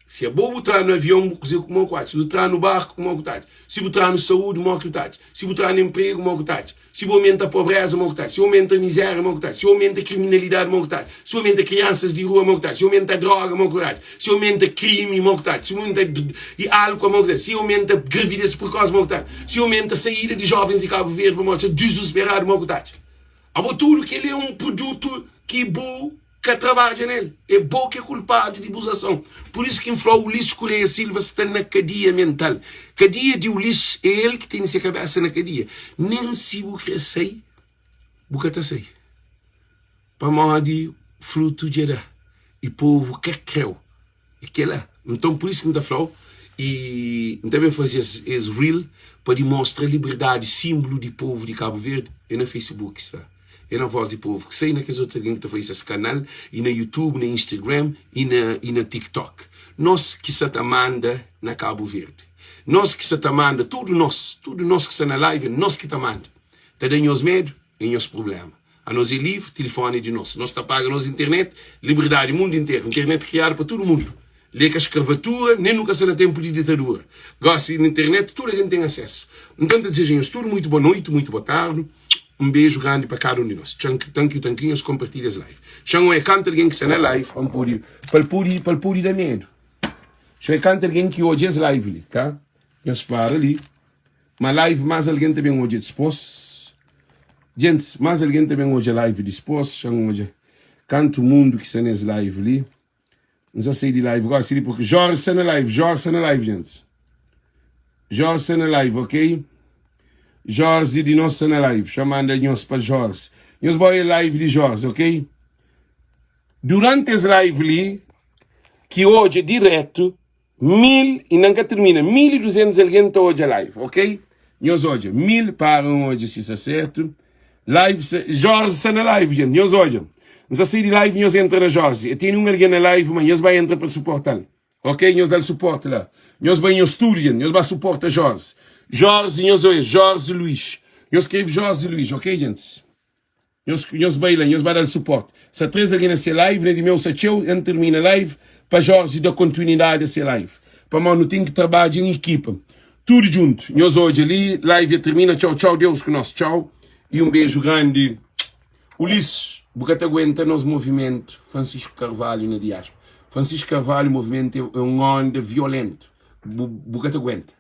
Si abo bu tra-nu avion, bu kuze ku mo ku atxa. Si bu tra-nu barku, mo ku ta atxa. Si bu tra-nu saúdi, mo ki bu ta atxa. Si bu tra-nu enpregu, mo ku ta atxa. Si bu omenta pobreza, mo ku ta atxa. Si omenta mizéria, mo ku ta atxa. Si omenta kriminalidadi, mo ku ta atxa. Si omenta kriansas di rua, mo ku ta atxa. Si omenta droga, mo ku ta atxa. Si omenta krimi, mo ku ta atxa. Si omenta álkua, mo ku ta atxa. Si omenta gravidez prekosi, mo ku ta atxa. Si omenta saída di jovens di Kabu Verdi pamodi sta dizusperadu, mo ku ta atxa. Abo tudu kel-li é un produtu ki bu ka trabadja nel. É bo ki é kulpadu di bus ason. Pur isu ki N fla-u, Ulisses Correia Silva sta na kadia mental. Kadia di Ulisses é el ki tene se kabésa na kadia. Nen si bu kre sai, bu ka ta sai. Pamodi frutu dja da i povu ka kreu. É kela. Nton, pur isu ki N ta fla-u, i N ta ben faze es, es reel pa dimostra liberdadi, sinblu di povu di Kabu Verdi, é na Facebook ki sta, é na Voz di Povu ki sta, i na kes otus algen ki ta faze ses kanal, i na YouTube, na Instagram, i na, i na TikTok. Nos ki sa ta manda na Kabu Verdi. Nos ki sa ta manda, tudu nos, tudu nos ki sta na live, é nos ki ta manda. Ta da nhos medu, é nhos prubléma. Anos é livre, tilifoni é di nos. Nos ta paga nos internet, liberdadi mundu interu. Internet kriadu pa tudu mundu. Li é ka skravatura, nen nu ka sta na tenpu di ditadura. Gosi na internet tudu algen ten asesu. Nton ta dizeja nhos tudu muitu boa noiti, muitu boa tardi. Un beju grandi pa kada un di nos. Txank, tankiu, tankiu, nhos konpartilha es live. Txan oe kantu algen ki sta na live pa N pode, pa el pode, pa el pode da medu. Txan oe kantu algen ki odja es live li, ka? Nhos para li. Ma live mas algen ta ben odja dispos. Gentis, mas algen ta ben odja live dispos. Xa-m odja kantu mundu ki sta nes live li. N sa sai di live gosi li porque Jorge sta na live. Jorge sta na live, gentis. Jorge sta na live, ok? Jorge di nos sta na live. Xa manda nhos pa Jorge. Nhos ba oia live di Jorge, ok? Durante es live li, ki odja diretu, 1000 inda nka termina 1200 algen ta odja live ok nhos odja 1000 para n odja si sta sertu live sa Jorge sta na live gente nhos odja n sa sai di live nhos entra na Jorge e teni un algen na live ma nhos bai entra pa suportal ok nhos dal suporte la nhos bai nhos tudo gente nhos bai suporta Jorge Jorge nhos odja Jorge Luís nhos skrevi Jorge Luís ok gente Nhos nhos bai la nhos ba dal suporte sa 3 algen na se live na di meu sa txeu N termina live pa Jorge da kontinuidade a se live pamodi nu ten ki trabadja em ekipa tudo djunto nhos odja li live dja termina txau txau Deus ku nos txau e um beju grandi Ulisses bu ka ta aguenta nos movimento Francisco Carvalho na diaspora Francisco Carvalho movimento é um onda violento bu bu ka ta aguenta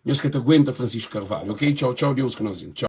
nhos ka ta aguenta Francisco Carvalho ok txau txau Deus ku nos txau.